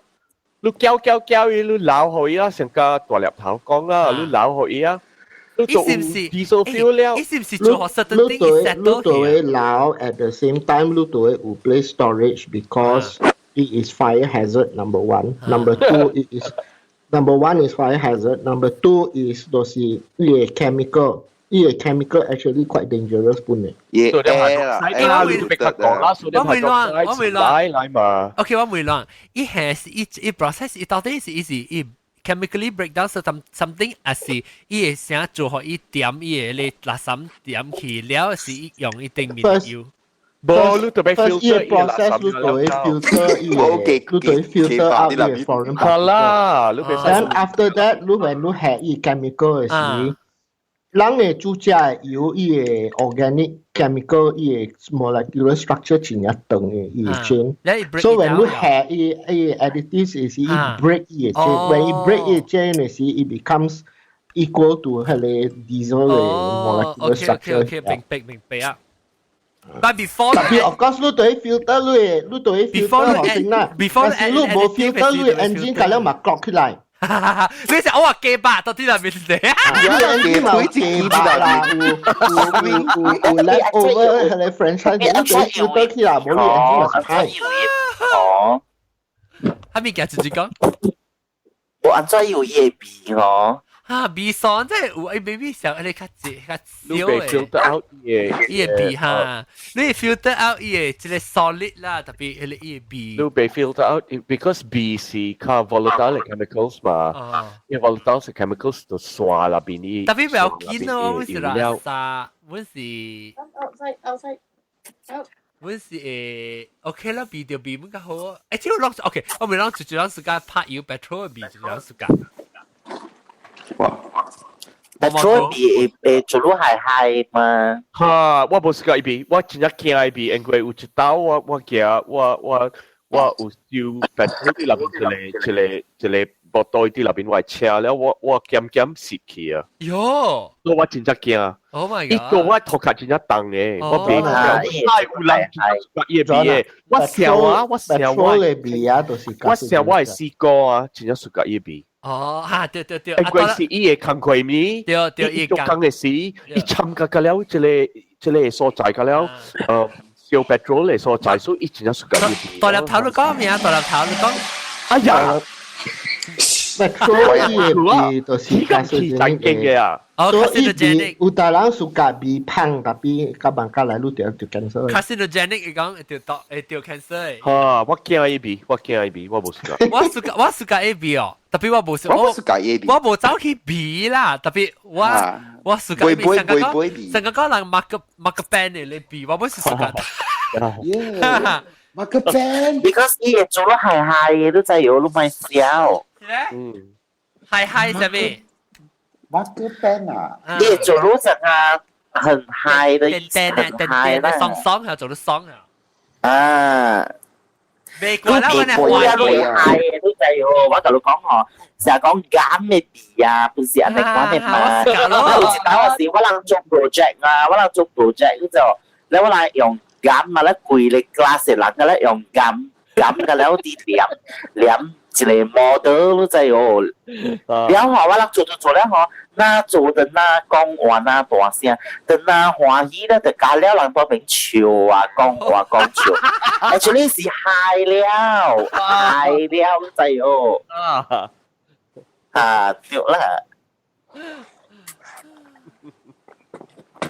你攪攪攪伊，你撈予伊啦，成個大粒頭講啦，你撈予伊啊，你就有 diesel fuel 了。伊是毋是做 certain thing 你對你對撈 at the same time 你對有 place storage because it is fire hazard number one. Number two it is number one is fire hazard. Number two is 就是伊個 chemical，伊個 chemical actually quite dangerous 本嘅。 sodium hydroxide 啦，你都別講啦，sodium hydroxide 來來嘛。 OK，我袂亂，伊係是伊伊 process，伊到底是伊是伊 chemically break down something，還是伊會啥做予伊點伊個咧垃圾點去了，是伊用伊頂面油。無，你特別 filter process，你對 filter 伊個，你對 filter out 伊個 foreign 好啦，你 Then after that，你 when 你下伊 chemical 的時，人的煮食的油伊個 organic chemical 伊個 molecular structure 真正長的伊個 chain。So when 你下伊伊 additives 是伊 break 伊個 chain，when 伊 break 伊個 chain 的時，it becomes equal to 彼個 diesel 的 molecular structure。 OK OK，明白明白啊。But before 特別 of course 你對 filter 你你對 filter 好先啦。 Before 但是你無 filter 你 engine 甲了嘛焗起來。你是我話幾百到底係咩事？你 engine 嘛有幾百啦，有有有有 leftover 彼個 French fries，你對 filter 起來，無你 engine 是歹。哦，係咪夾自己講？我按怎有伊的味哦？哈，味爽即係有，maybe 上你較濟較少的。filter out 伊個伊個味哈，你 filter out 伊個這個 solid 啦，特別彼個伊個味。你被 filter out because 味是較 volatile chemicals 嘛，因為 volatile chemicals 就刷啦邊伊。特別不要緊咯，阮是垃圾，阮是。 Outside, outside, out. 阮是會 OK 啦，味著味毋較好。欸，這個攏 OK，我咪攏就就攏自家拍油 petrol 味，就攏自家。哇！petrol 味會會做愈害害嘛？哈，我無是個伊味，我真正驚伊味，因為有一道我我驚我我我有燒 petrol 佇內面一個一個一個無袋佇內面我車了，我我鹹鹹蝕去啊！喲，所以我真正驚。 Oh my god！伊個我頭殼真正重的，我袂曉。太有人真正伊的味的，我想啊，我想我，我想我的四哥啊，真正 suka 伊的味。哦，哈，對對對，因為是伊的工課物，對對，伊做工的時，伊參加個了這個這個所在個了，燒 petrol 的所在，所以伊真正 suka 伊味。大粒頭你講咩啊？大粒頭你講，哎呀！ petrol 伊的味就是較勁嘅啊！哦所以味有大人 suka 味芳，tapi 較慢較來愈著著 cancer。 Carcinogenic 伊講會著毒會著 cancer 的。嚇！我驚伊味，我驚伊味，我無 suka。我 suka 我 suka 伊味哦，tapi 我無我無 suka 伊味。我無走去味啦，tapi 我我 suka 伊味。上個講上個講人 mark mark band 的咧味，我本是 suka。 Yeah，mark band。 Because 伊會做得嗨嗨的，你知有，你莫笑。嗯。嗨嗨啥物？ mark band 啊！你會做到成啊，很嗨的意思，很嗨啦。爽爽啊，做得爽啊！啊！未過啦，我你啊，你嗨的，你知哦？我共你講吼，成日講減的味啊，不是按呢款的嘛。我有一擺我是我人做 project 啊，我人做 project 你就，你我人用減啊，咧規個 class 的人咧用減減個了啲黏黏一個 model 你知哦。了後我人做做做了吼，那做的那講話那大聲，等那歡喜咧，就加了人多邊笑啊，講話講笑，actually 是嗨了，嗨了，你知哦。啊，對啦。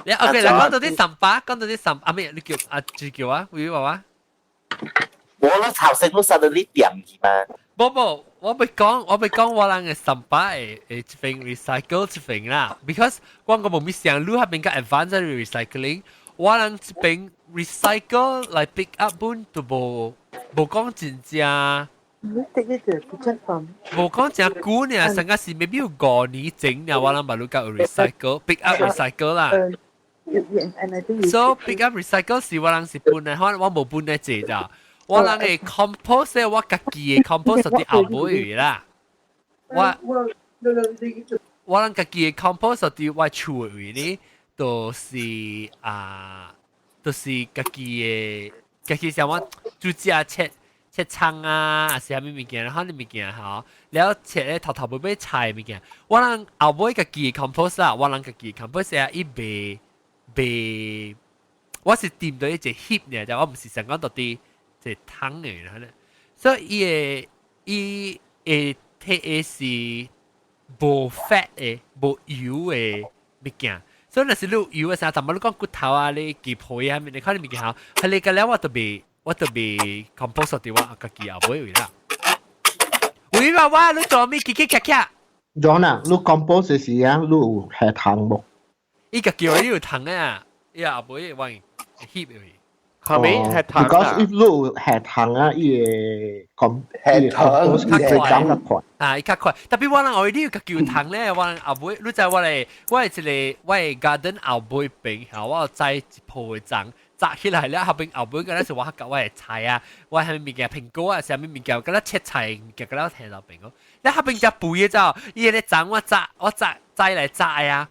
你 OK 啦，講到啲神巴，講到啲神，啊咩？你叫阿住叫啊？會話話？我咧頭先都實到你點去嘛。無無，我欲講，我欲講我人的三百會會一份 recycle 一份啦，because 我個無咪想你彼邊較 advanced recycling，我人這邊 recycle 來 pick up 本都無無講真正。你得你就不真放。無講真久呢，上個是 maybe 有5年前呢，我人捌你講有 recycle pick up recycle 啦。So pick up recycle 是我人是搬來，可能我無搬來濟咋。我人的 compost 我家己的 compost 佇後尾啦。我我人家己的 compost 佇我厝的位呢，就是啊，就是家己的，家己像我煮食切切葱啊，還是啥物物件，可能物件吼，了切咧頭頭尾尾菜物件，我人後尾家己的 compost 啊，我人家己 compost 啊，伊袂袂，我是掂到一隻翕呢，就我毋是想講到佇一個桶的，所以伊的伊會摕的是無 fat 的、無油的物件。所以若是你有油的時候，淡薄你講骨頭啊、你雞皮啊，你看你物件吼，係你個了我就袂 compost 佇我家己後尾位啦。喂爸爸，你做咩？嘰嘰咔咔。 John 啊，你 compost 的時啊，你有下糖無？伊家己你有糖啊，伊後尾我翕的位。後尾係糖 Because if 你有下糖啊，伊會 com 下糖伊會長較快。啊，伊較快。Tapi 我人後你有家己有糖咧，我人後尾，你知我咧，我係一個我的 garden 後尾邊，吼，我有栽一鋪的欉，摘起來了後邊後尾，敢若是我夾我的菜啊，我啥物物件蘋果啊，啥物物件，敢若切菜物件，敢若聽到邊個。你後邊只肥的走，伊個欉我摘我摘摘來摘啊，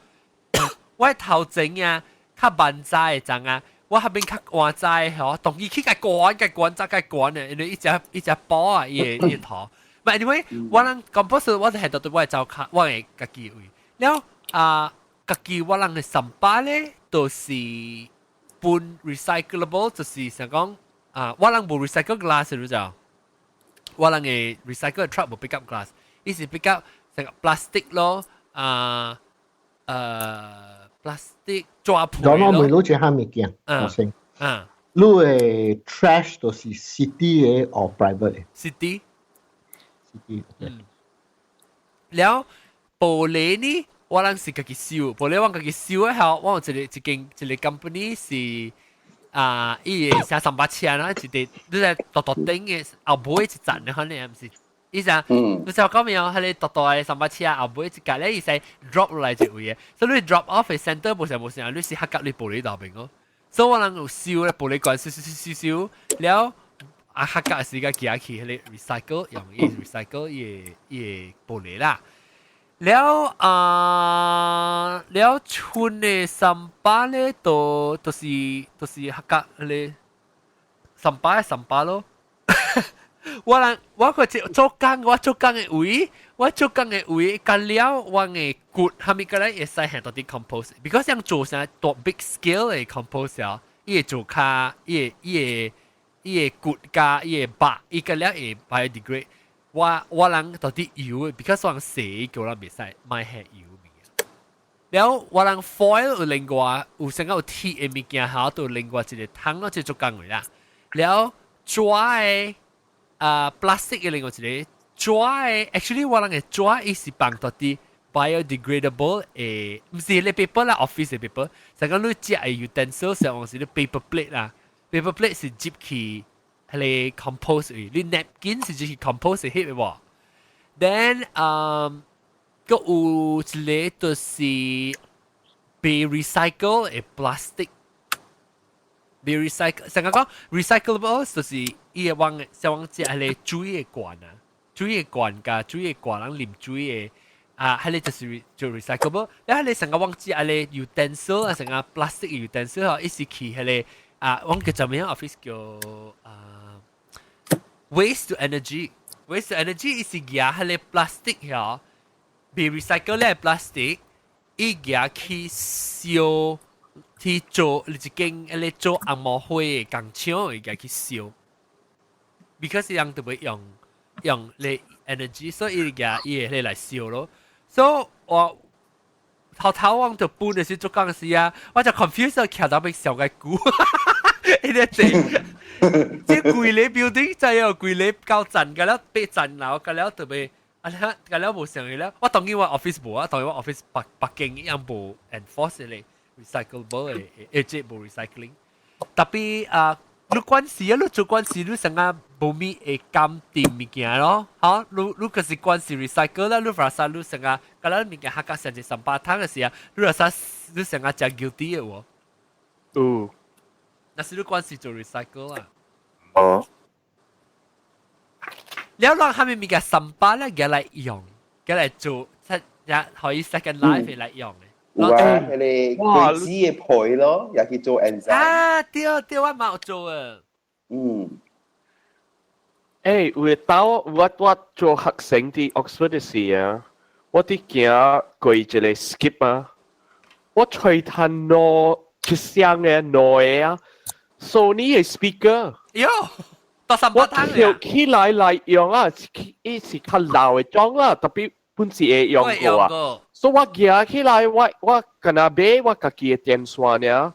我頭前啊較慢摘的欉啊。我彼邊較晚摘吼，當伊去共關共關摘共關的，因為一隻一隻包啊，伊個伊個頭。But anyway，我人 compost 我就係到對我的灶跤，我的家己位。了啊，家己我人的三巴咧，就是分 recyclable，就是想講啊，我人無 recycle glass 你知道？我人的 recycle truck 無 pick up glass，伊是 pick up 成個 plastic 咯，啊，plastic 紙皮咯。我問你一項物件，我先。你的 trash 就是 city 的 or private 的？City。 City。嗯。了玻璃呢，我人是家己收，玻璃我家己收的後，我有一個一間一個 company 是啊，伊會寫300車啦，一個你在大大頂的後尾一層的，可能毋是。伊啥？你知我講咩哦？彼個大大的三巴車後尾一格咧，伊使 drop 落來一位的，所以你 drop off 的 center 無啥無啥，你是客甲你玻璃內邊哦。所以我人有收咧玻璃罐，收收收收收，了啊客甲時間寄去彼個 recycle，用伊 recycle 伊個伊個玻璃啦。了啊，了村的三巴咧，都就是就是客甲彼個三巴的三巴咯。我人我個做工，我做工的位，我做工的位，幹了我的骨，蝦米個咧會使行到啲 compost，because 像做啥大 big scale 的 compost 啊，伊會做較，伊會伊會伊會骨加伊會肉，伊個了會 biodegrade。我我人到底油，because 我人洗叫人袂使買下油物件。了我人 foil 有另外有成個有鐵的物件，下都另外一個桶咯，即做工的啦。了紙的啊 plastic 的另外一個紙的，actually 我人的紙伊是放到啲 biodegradable 的，毋是咧 paper 啦，office 的 paper，成個你食的 utensil 上往是你 paper plate 啦，paper plate 是接去彼個 compost 位，你 napkin 是接去 compost 的翕的無？Then 閣有一個就是被 recycle 的 plastic，被 recycle 成個講 recyclable 就是伊會往像往食彼個水的罐啊，水的罐佮水的罐人啉水的啊，彼個就是做 recyclable。了彼個成個往食彼個 utensil 啊，成個 plastic utensil 吼，伊是去彼個啊，阮叫做咩 office 叫啊 waste to energy。waste to energy 伊是舉彼個 plastic 遐，被 recycle 咧 plastic，伊舉去燒去做一間彼個做紅毛火的工廠，伊舉去燒。because 人就會用用咧 energy，所以伊舉伊會來燒咯。所以我頭頭我就搬的時做工時啊，我就 confuse 徛到欲上個久，伊咧坐，這規个 building 就有規个九層，個了八層樓，個了特別啊，個了無上去了。我當然我 office 無啊，當然我 office 北北京一樣無 enforce 咧 recyclable 的，即無 recycling。特別啊，你關事啊，你做關事，你成個無咪會監定物件咯，嚇？你你可是關事 recycle 啦，你發生你成個，個咱物件客家上一三百桶的時啊，你話啥？你成個真 guilty 的喎。有。那是你關事做 recycle 啊？哦。了讓下面物件三百咧，佢來用，佢來做，出也可以 second life 來用的。有啊，彼個果子的皮咯，也去做 enzyme。啊，對對，我嘛有做啊。欸，有當我我做學生佇 Oxford 的時啊，我佇行過一個 skip 啊，我揣趁兩一箱的兩個啊，Sony 的 speaker。喲，到三百我跳起來來用啊，伊是較老的裝啦，特別本是會用過啊。所以我舉起來，我我敢若買我家己的電線爾，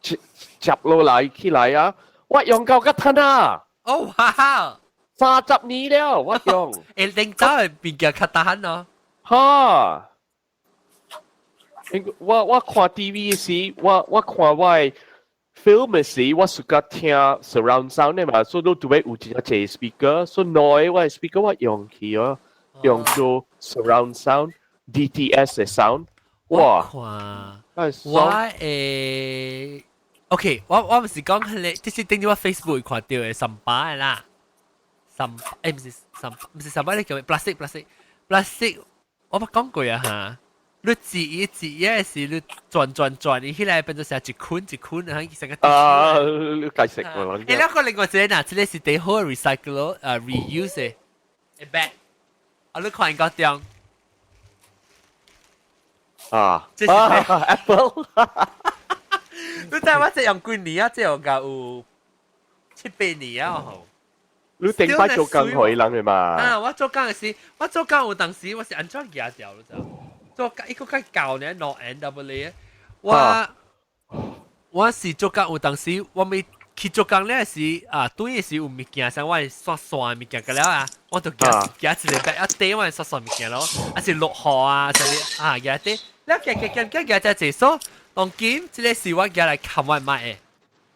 接接落來起來啊，我用到較趁啊！哦哇！30年了，我用。會領走的物件較大漢咯。哈！我我看 TV 時，我我看我的 film 的時，我 suka 聽 surround sound 的嘛，所以都拄欲有一隻 speaker，所以兩个我的 speaker 我用去哦，用做 surround sound，DTS 的 sound，哇！我OK，我我毋是講彼个，這是頂日我 Facebook 看到的三百的啦，三毋是三毋是三百，你叫咩？plastic plastic plastic，我捌講過啊哈。你折伊折伊的時，你轉轉轉，伊起來變做成一捆一捆，啊，成個。啊，你解釋我諗。欸，那個另外一個嗱，這個是最好的 recycle 啊 reuse 的 bag，啊，你看個中。啊，這是 Apple。你知我這用幾年啊？這用夠有七八年啊！吼。你頂擺做工予人的嘛？啊，我做工的時，我做工有當時我是按怎舉掉了就，做工一個較舊呢，攞 N W 我我是做工有當時我未去做工咧時啊，對的時有物件，像我刷刷物件個了啊，我就舉舉一個 bag 一袋我刷刷物件咯，啊是落雨啊，啥物啊舉袋，了舉舉舉舉舉只濟數，當今這個是我舉來冚我麥的。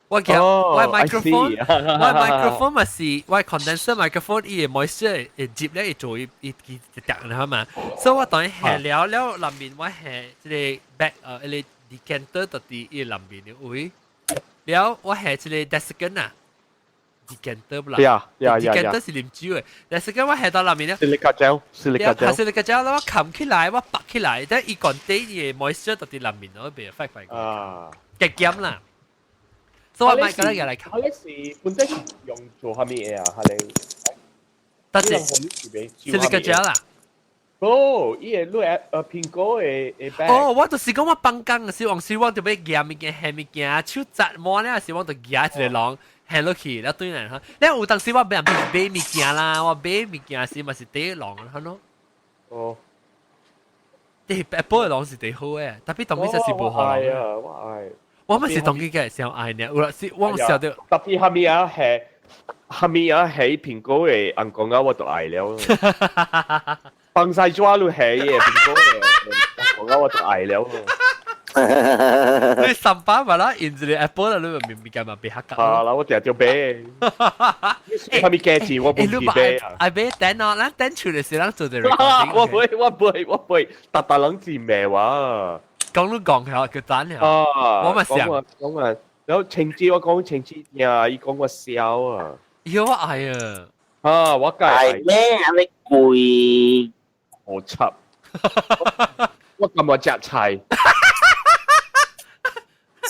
我舉我 microphone，我 microphone 嘛是我 condenser microphone，伊個 moisture 會入咧會做伊伊伊一滴啦嘛，所以我當下了了內面我下這個 bag 彼個 decanter 到佇伊內面的位，了我下這個 desiccant 啊，decanter 不啦 ，decanter 是啉酒的，desiccant 我下到內面咧，silica gel，silica gel， silica gel 我冚起來，我拔起來，但伊講底伊個 moisture 到佇內面咯，袂發快啊，極減啦。所以我買個來看。你是本身用做啥物嘢啊？你？得是，是你個膠啦。哦，伊個你蘋果的的 bag。哦，我就是講我放工的時，往時我就欲夾物件、下物件，手紮滿了時，我就夾一個籠下落去，了對來哈。了有當時我買買物件啦，我買物件時嘛是底籠，哈喏。哦。啲 Apple 嘅攏是最好嘅，特別當時是無好。愛啊，我愛。我咪是當機嘅時候愛呢，有啦是我想到特別下面啊係下面啊係蘋果嘅紅光啊，我就愛了。放晒抓都係嘅蘋果嘅紅光啊，我就愛了。你上班嘛啦，用一個 Apple 啦，你明明嘛別黑格。啊啦，我定條買。係咪價錢我唔記買啊？愛買電腦，咱等出嚟時，咱做啲 recording。我唔會，我唔會，我唔會，特特人字咩話？講都講下，叫等下。我咪想講啊，然後情節我講情節呀，伊講我笑啊。喲，我愛啊。啊，我梗係咩？你貴，好柒。我咁我食菜。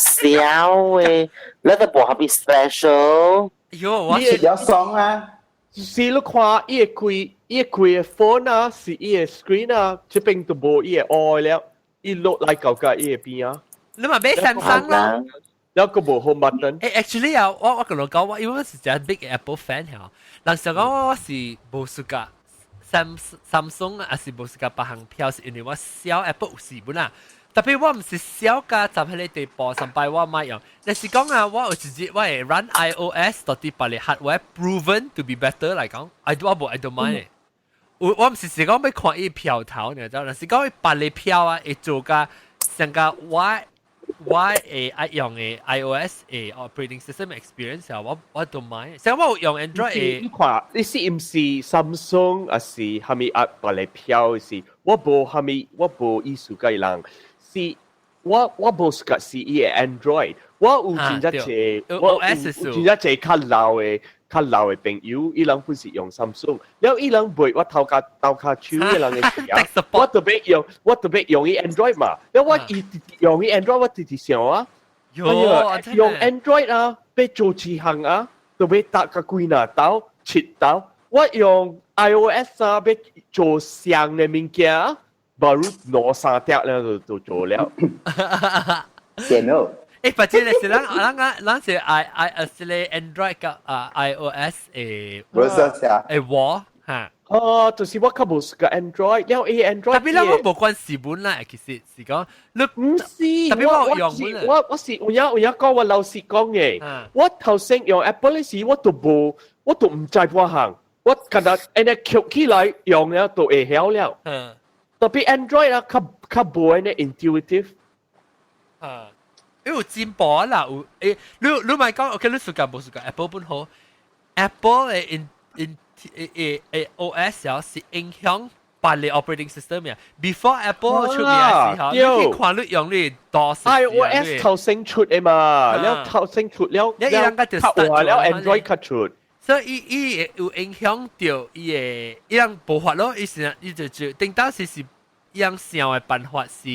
笑誒，你個無合 special。喲，我是有爽啊！是你看伊會開，伊會開的 phone 啊，是伊的 screen 啊，這邊都無伊的愛了，伊落來到甲伊的邊啊。你嘛買 Samsung 咯？了個無 home button。誒，actually 啊，我跟你講，我因為我是隻 big Apple fan 嚇，人想講我是無暑假 Samsung 還是無暑假別項票，是因為我小 Apple 有時本啊。特別我毋是小甲站彼個地步，上擺我買用。但是講啊，我有一日我會 run iOS 到底別個 hardware proven to be better 來講，I do 我無 I don't mind。我毋是是講欲看伊票頭，你知道？但是講伊別個票啊，會做甲上個我會愛用的 iOS 的 operating system experience 啊，我 don't mind。像我有用 Android 的，你看你是毋是 Samsung 還是蝦米啊？別個票是，我無蝦米，我無意思佮伊人。是我無是是伊的 Android，我有真正濟，我有真正濟較老的朋友，伊人本是用 Samsung，了伊人賣我頭家頭跤手的人的時啊，我特別用伊 Android 嘛，了我伊用伊 Android，我直直想啊，用 Android 啊，欲做一項啊，都欲搭個幾若刀七刀，我用 iOS 啊，欲做相的物件。無如兩三條咧就做了。電腦。誒，或者是咱咱咱咱是 i i 啊，是咧 Android 佮啊 iOS 誒。無說啥。誒我嚇。哦，就是我較無是個 Android，了伊 Android。特別咱我無關事本啦，其實是講你毋是，特別我用我是有影講我老實講嘅，我頭先用 Apple 的時，我都無，我都毋知半項，我敢若按呢抾起來用了就會曉了。特別 Android 啊，較較無按呢 intuitive。啊，因為有進步啦，有誒，你咪講，OK，你 suka 無 suka Apple 本好，Apple 的 in in 誒誒誒 OS 啊是影響別個 operating system 呀。Before Apple 出名的時候，你去看你用你多 iOS 頭先出的嘛，了頭先出了，了較換了 Android 較出。所以伊伊會有影響到伊的伊人無法咯，伊是伊就就頂當時是伊人想的辦法是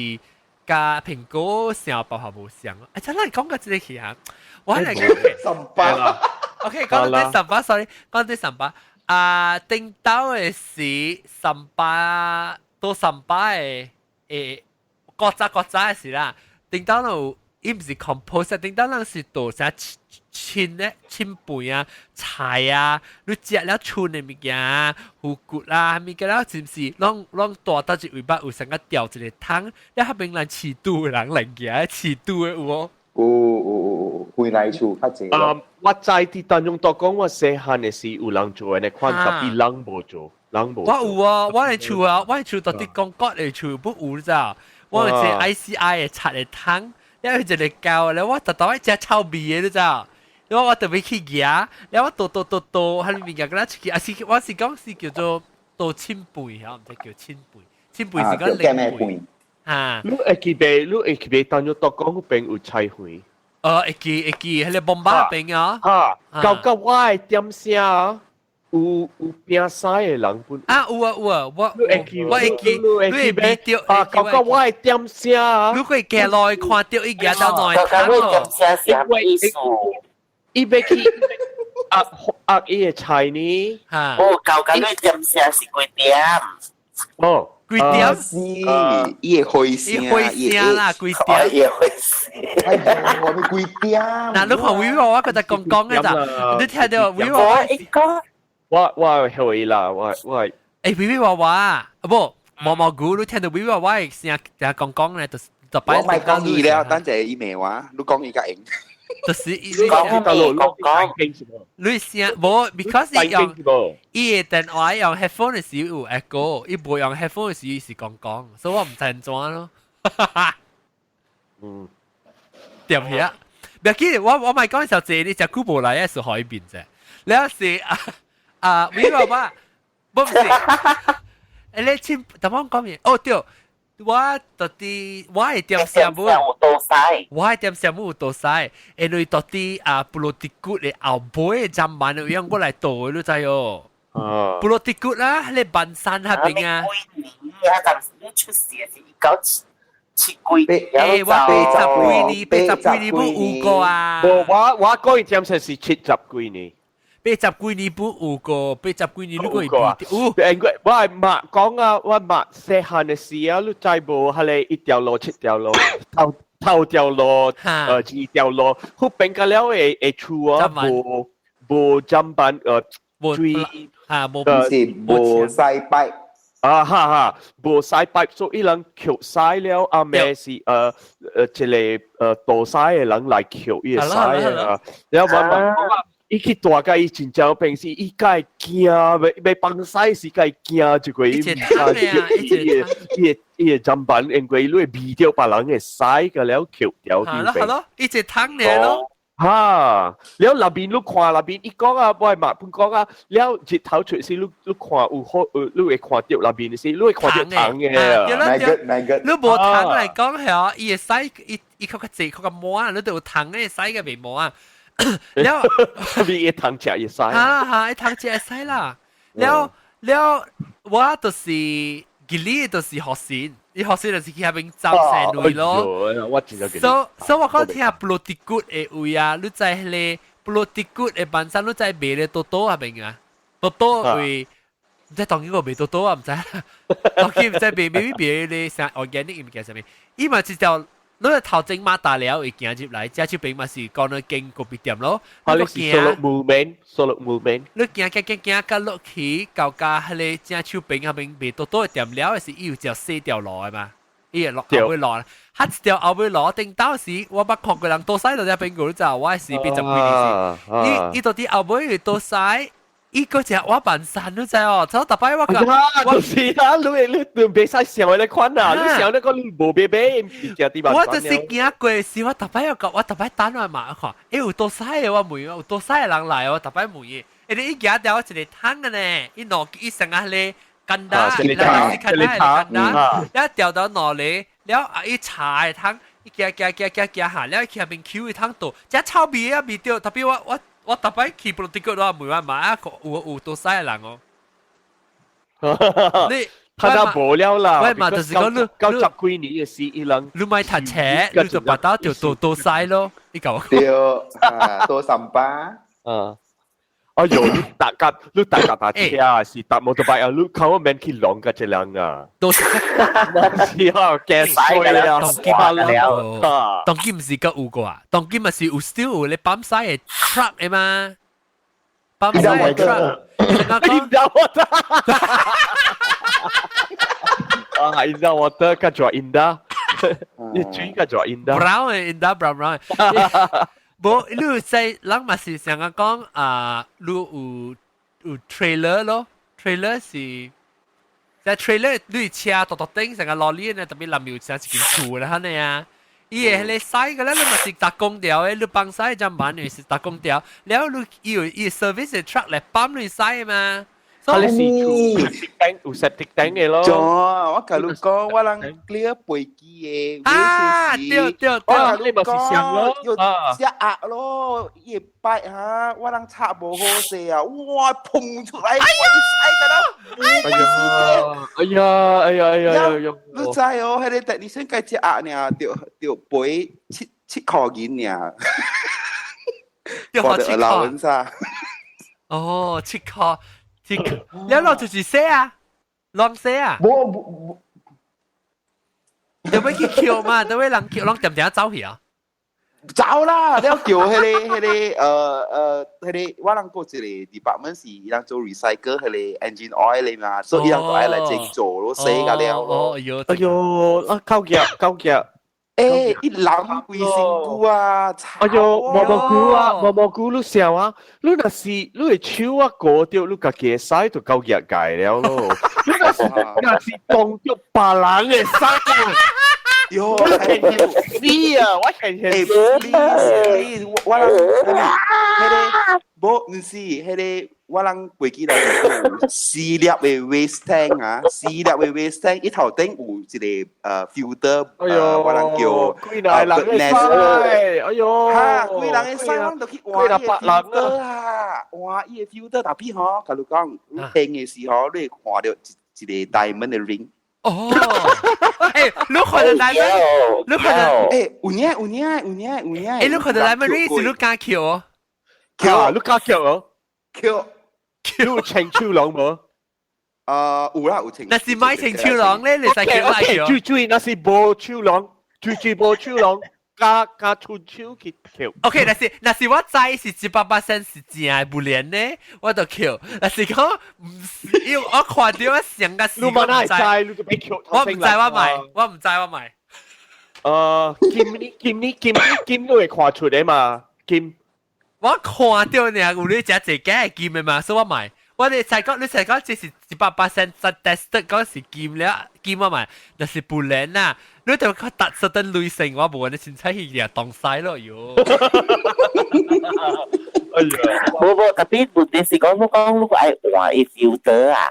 佮蘋果想的辦法無相。哎，真係講個這個去啊！我來講三八，OK，講到這三八，sorry，講到三八。啊，頂到的是三八到三八的誒，國早國早的時啦。頂到有伊毋是 compose，頂到人是倒啥清咧清飯啊、菜啊，你食了剩的物件、虎骨啦，物件了是毋是？攏攏大到一位捌有啥個掉一個湯，了彼邊人飼豬的人來行，飼豬的有無？有有有有，回來厝較濟。啊，我知佇當中都講我細漢的時有人做的款，特別人無做，人無。我有啊，我的厝啊，我的厝到底講國的厝不有咋？我有一個 ICI 的插的湯，了有一個膠，了我特特愛食臭味的，你知？了我特別去夾，了我倒倒倒倒，彼物件佮咱出去，啊是我是講是叫做倒清飯，嚇，毋知叫清飯，清飯是講冷飯。嚇！你會記袂？你會記袂？當中都講彼邊有菜園。哦，會記會記，彼個bomba 邊啊。嚇！到到我的點聲有有拼賽的人本。啊，有啊有啊，我會記，我會記，你會記著。啊，到到我的點聲，你會行落去看著伊行到內湯哦。點聲是啥意思？伊欲去壓壓伊的菜呢？哦，舊緊你點聲是幾點？哦。幾點？是伊會回聲，伊回聲啦，幾點？伊會聲。哎呀，我咪幾點？嗱，你看維我，我覺得講講嘅咋？你聽到維我？我我會啦，我我。誒，維維娃娃，啊不，毛毛菇，你聽到微微我聲定講講咧，就是特我咪講伊了，等陣伊罵我，你講伊較用。就是伊講講講，你聲無，because 伊用伊的電話用 headphone 的時有 echo，伊無用 headphone 的時伊是講講，所以我毋知按怎咯。對唔起啊，別記我我咪講時候，這你隻久無來的是海邊啫。你是啊啊，微爸爸，不是，你親，怎麼講嘢？哦對，我到底我係點想無？我係點想無多使，因為到底啊布魯迪古的後背砧板有樣過來倒，你知哦？布魯迪古啦，你板山那邊啊。幾年啊？暫時你出事是一九七幾年？欸，我八十幾年，八十幾年不有過啊？無，我我講伊點算是70幾年。八十幾年不有過，八十幾年你講有啊？有。因為我係媽講啊，我媽細漢的時啊，你知無？彼个一條路、七條路、頭頭條路、二條路，佢變個了會會厝啊，無無砧板水啊，無是無使擺。啊哈哈，無使擺，所以人抾屎了，阿妹是一個倒屎的人來抾伊个屎啊，然後我媽講啊。伊去大家伊真正平時，伊會驚，欲欲放屎時會驚，就過伊毋知伊個伊個伊個砧板，因為你會味著別人的屎個了抾掉。係咯係咯，伊一桶爾咯。哈！了內邊你看內邊，伊講啊，我嘛本講啊，了日頭出時你你看有好，你會看著內邊時，你會看著蟲的。對啦對，你無蟲來講係伊會屎，伊伊較較濟，較較滿，你都有蟲的屎個袂滿啊。了，你一桶食會使。哈哈，一桶食會使啦。了了，我就是記哩，就是學生，你學生就是去遐邊走生類咯。我真正所所以我講聽布魯迪古的位啊，你知彼個布魯迪古的板山，你知賣咧多多遐邊啊？多多位，毋知當今個賣多多啊？毋知，當今毋知賣賣賣咧啥 organic 物件啥物？伊嘛一條。你頭前馬達了會行入來，這手邊嘛是講咧經咖啡店咯。啊，你是 Solo Movement，Solo Movement。你行行行行，甲落去到家彼个正手邊遐邊賣多多的店了，是伊有條細條路的嘛？伊會落後尾路，哈一條後尾路頂當時我捌看過人倒屎佇遮邊過，你知我是八十幾年時，伊伊到底後尾會倒屎。伊個只我扮山你知哦，所以逐擺我講，我就是啊，你你你袂使想彼款啊，你想那個你無買買，毋是食佇我就是行過時，我逐擺又講，我逐擺等我嘛看，欸有倒屎的我問，有倒屎的人來我逐擺問伊，欸你伊行掉一個桶的呢，伊兩伊成啊咧簡單，伊簡單簡單，了掉到兩個，了啊伊查的桶，伊行行行行行下，了伊去遐邊抾伊桶倒，這臭味啊味著，特別我我。我逐擺去布魯迪國都問我嘛，啊有有倒屎的人哦。你睇到無了啦，喂嘛，就是講你 90幾年的時，伊人你莫讀冊，你就把刀就倒倒屎咯，你講。對，倒三巴。啊。哎喲，你搭架你搭架搭車啊，是搭摩托車啊，你靠我免去弄個這人啊。都是。是啊，驚衰啊，當今啊，當今毋是閣有過啊，當今嘛是有 still 有咧泵屎的 truck 的嘛，泵屎的 truck。 Indah water。啊，Indah water 較做 Indah，你水較做 Indah。 Brown 的 Indah brown brown。無，你知人嘛是想講啊，你有有 trailer 咯，trailer 是，在 trailer 你車獨獨頂成個 lorry 呢，特別南有成一間厝啦，按呢啊，伊會彼個屎個咧，你嘛是逐公條的，你放屎才慢，是逐公條，了你伊有伊 service 的 truck 來泵你屎嘛。啊，你是厝 septic tank 有 septic tank 的咯。做，我共你講，我人 clear 飛機的。啊，對對對，我共你講，又只壓咯，伊會擺哈，我人插無好勢啊，哇，砰出來，哎呀，哎呀，哎呀，哎呀，哎呀，哎呀，你知哦，彼個 technician 該只壓爾，著著賠七七箍銀爾，著七箍。哦，七箍。七箍，了落就是洗啊，亂洗啊。無無無，就欲去抾嘛，就欲人抾，攏恬恬走去啊。走啦！了叫彼個我人過一個 department 是伊人做 recycle 彼個 engine oil 的嘛，所以伊人就愛來這做咯，洗個了咯。哎喲，哎喲，啊，夠夾夠夾。欸，伊淋規身軀啊！哎喲，毛毛菇啊，毛毛菇，你想啊，你若是你的手啊過著，你家己的屎就夠夾界了咯。你若是當著別人的屎啊！喲，我天天死啊！我天天欸，please please，我人彼個無，毋是彼個，我人過去來有四粒的 waste tank 啊，四粒的 waste tank，伊頭頂有一個filter，我人叫幾人的屎，哎喲，哈，幾人的屎，阮就去換伊的 filter 啊，換伊的 filter，但比吼，共你講，你聽的時候，你會看著一個 diamond 的 ring。哦，欸，你看著 diamond，你看著，欸，有影有影有影有影。欸，你看著 diamond ring 是你敢抾哦？抾，你敢抾哦？抾，你有穿手囊無？啊，有啦，有穿。若是買穿手囊咧，你使抾來抾。注注，若是無手囊，注注無手囊，加加出手去抾。 OK，若是我知是100%是正的不連呢，我就抾。若是講毋是，因為我看著我想個死，你嘛哪會知？你就欲抾。我毋知我買，我毋知我買。金你金你金金你會看出來嘛？金。我看著呢，有你食這假金的嘛，所以我買。我哋使講，你使講，這是100% test 講是金了，金我買，但是不連啊，你就較達 certain 類型，我無你凊彩去掠東西咯喲。哎呀，無無，特別問題是講，我講如果愛換伊 filter 啊，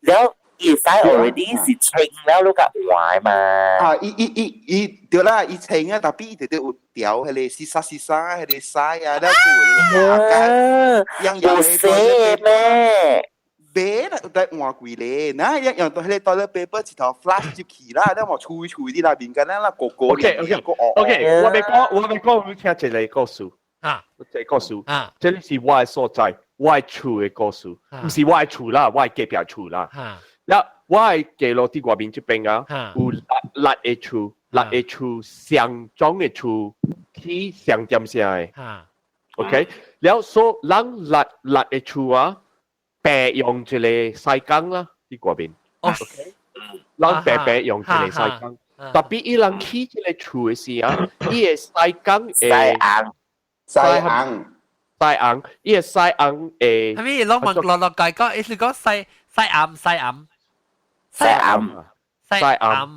了伊使 already 是清了，你共換嘛。啊，伊伊伊伊對啦，伊清啊，但係伊直直有調彼個洗沙洗沙，彼個屎啊，了有樣有洗咩？別啦，得換幾個，那一樣到彼個 toilet paper 一頭 flush 入去啦，了嘛吹吹佇內面，敢若啦個個 OK，我欲講，我欲講，你聽一個故事。啊，這個故事，啊，這個是我的所在，我的厝的故事，毋是我的厝啦，我的隔壁厝啦。了，我的街路佇外面這邊啊，有六六个厝，六個厝上種的厝起上點聲的。OK，了所以人六六个厝啊，白用一個西工啦，佇外面。OK，人白白用一個西工，特別伊人起這個厝的時啊，伊的西工西紅，西紅，西紅，伊的西紅會。係咪攏問落落解講？意思講西西暗西暗。西暗，西暗，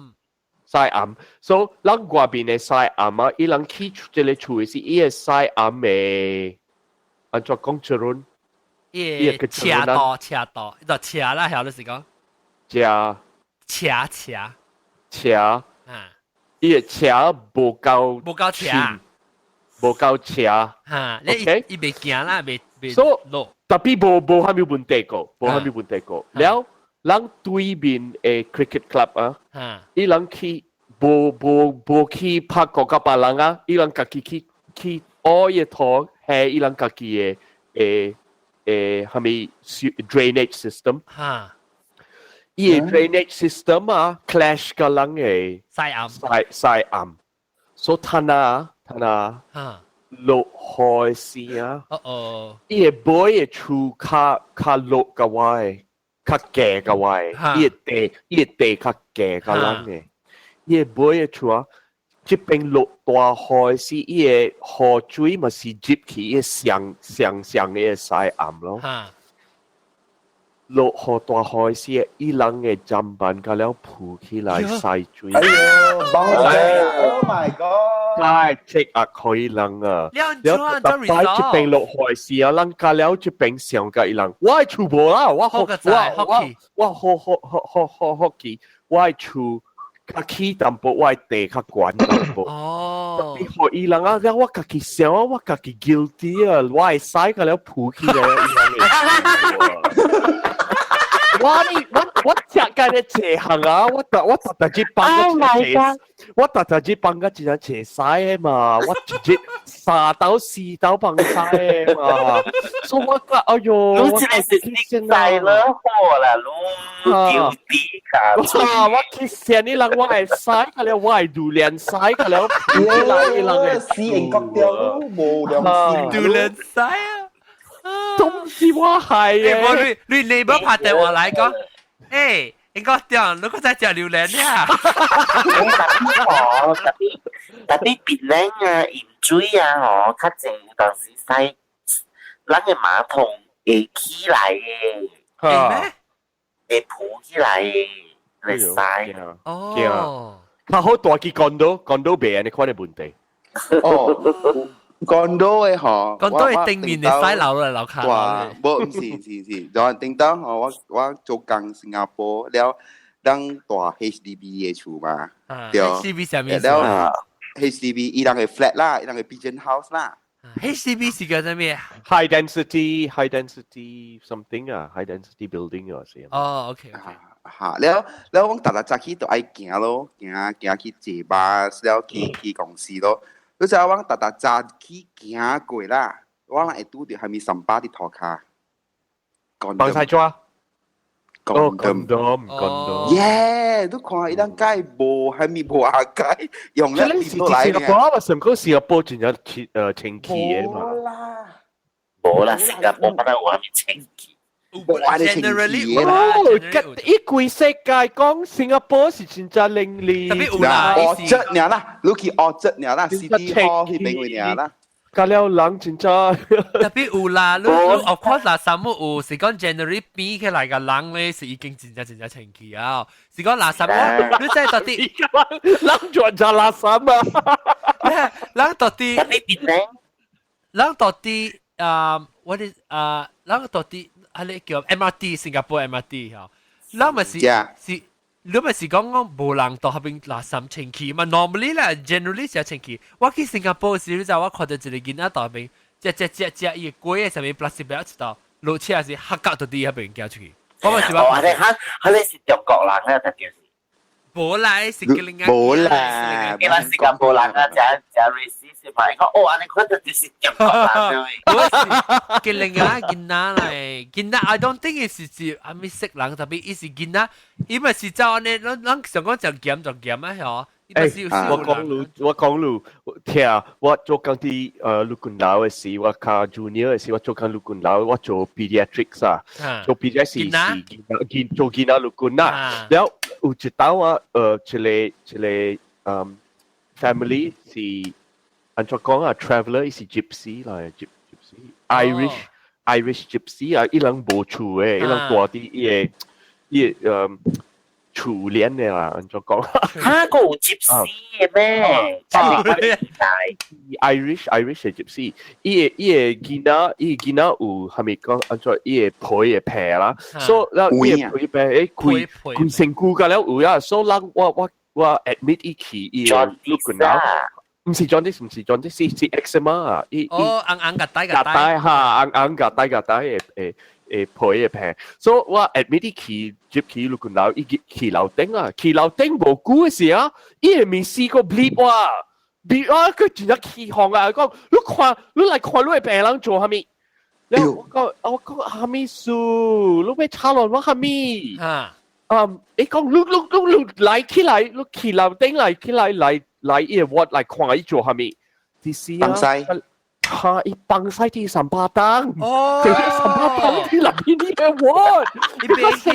西暗，所以咱外面的西暗啊，伊人起這個厝的是伊的西暗的，按怎講出來？伊個斜度斜度，就斜啦，曉得是講。斜。斜斜。斜。啊。伊的斜無夠。無夠斜。無夠斜。哈，你伊袂行啦，袂袂落。特別無無蝦米問題過，無蝦米問題過。了。人對面的 cricket club 啊，伊人去無無無去拍國家別人啊，伊人家己去去挖伊土，係伊人家己的誒誒，蝦米 drainage system。伊的 drainage system 啊，clash 佮人的西暗西西暗，所以他那他那落雨時啊，伊的尾的厝較較落較歪。較低較我，伊的地伊的地較低較咱的，伊的尾的厝啊，這邊落大雨時，伊的雨水嘛是入去伊上上上的西暗咯。落雨大雨時，伊人的砧板甲了浮起來洗水。哎喲，幫我！Oh my god！太積壓可以人啊！了特擺這邊落雨時啊，人加了這邊上個伊人，我的厝無啦，我好我我我好好好好好好奇，我的厝較起淡薄，我的地較懸淡薄。哦。特別予伊人啊，了我家己想啊，我家己 guilty 啊，我的屎甲了浮起來，伊人。我你我我食緊嘅這行啊，我特我特特只幫個這，我特特只幫個真正這屎的嘛，我直接三刀四刀幫屎的嘛，所以我講哎喲，你這個是你帶了禍啦，你丟地卡。哇！我去線你人我會屎個了，我會榴蓮屎個了，你人會死英國掉無良心，榴蓮屎啊！都唔是我係嘅。我你你你唔拍電話來講，誒，英國掉，你個在食榴蓮呀？哦，特別特別檳榔啊、鹽水啊，吼，較濟有當時使，咱嘅馬桶會起來嘅，會咩？會浮起來嘅，會使。哦，較好大機 condo，condo 袂按呢款嘅問題。哦。condo 嘅嗬，condo 嘅頂面會使流落來樓跤。哇，無，毋是是是，就頂當吼，我我做工新加坡了，咱住 HDB 嘅厝嘛，對。HDB 啥物意思？了 HDB 伊人嘅 flat 啦，伊人嘅 pigeon house 啦。 HDB 是叫啥物？High density, high density something 啊，high density building 啊，是。哦，OK OK。嚇，了了，我逐日早起都愛行咯，行行去坐巴士，了去去公司咯。你知我逐逐早起行過啦，我會拄著蝦米三巴佇塗跤。放晒抓。哦，condom condom。耶！你看伊人蓋無蝦米無阿蓋，用了邊度來嘅？我話上個新加坡真正清清氣嘅嘛。無啦，無啦，新加坡本來有蝦米清氣。無愛你清氣啦！伊規世界講新加坡是真正靚麗。特別有啦，澳洲爾啦，你去澳洲爾啦，City Hall 彼邊位爾啦。加了人真正特別有啦，你你 of course 啦，三木有是講 generally 比起來個人咧是已經真正真正清氣啊。是講垃圾，你真係到底人全就垃圾啊！人到底人到底啊，what is 啊，人到底係你叫 MRT 新加坡 MRT 嗬，人咪是是。你咪是講講無人到彼邊垃圾清氣嘛？Normally 啦，generally 是清氣。我去新加坡時，你知我看到一個囡仔到彼邊，食食食食伊個粿的啥物 plastic bag 一道，落車是黑格到底彼邊行出去。我咪是話，哦，你哈，彼是中國人啊，特就是。無啦，是吉林啊。無啦，因為新加坡人啊，誠誠 racist 嘛，伊講哦，按呢款就就是中國人。我是吉林啊，囡仔嚟，囡仔 I don't think 是是阿咪識人，特別伊是囡仔，伊咪是走按呢，咱咱想講食鹹就鹹啊，嗬。欸，我講你，我講你，聽，我做工佇陸軍樓嘅時，我較 junior 嘅時，我做工陸軍樓，我做 pediatrics 啊，做 pediatrics 是是做囡仔陸軍啦。然後有一道啊，一個一個family 是按怎講啊，traveller 是 gypsy 來，gypsy，Irish Irish gypsy 啊，伊人無厝嘅，伊人住佇伊个伊个厝鏈嘅啦，按怎講？哈，個有 gypsy 嘅咩？ Irish Irish 嘅 gypsy，伊个伊个囡仔，伊個囡仔有係咪講按怎？伊個皮嘅皮啦，所以伊個皮皮誒規規身軀個了有啊，所以人我我我 admit 伊去伊個陸軍啦。毋是 jaundice，毋是 jaundice，是是 eczema 啊！伊哦，紅紅個帶個帶哈，紅紅個帶個帶嘅誒誒皮嘅皮，所以我 admit 伊去入去陸軍樓，伊去樓頂啊，去樓頂無久嘅時啊，伊個面試過 bleed 哇，bleed 啊，佢真正起哄啊，講你看，你來看你嘅病人做啥物？然後我講我講啥物事？你欲吵亂我啥物？啊，嗯，伊講你你你你來起來，你去樓頂來起來來。來伊個 ward 來看伊做啥物？啲事啊，放屎，嚇！伊放屎佇三巴東，哦，佇三巴東佇內面伊個 ward，伊袂曉，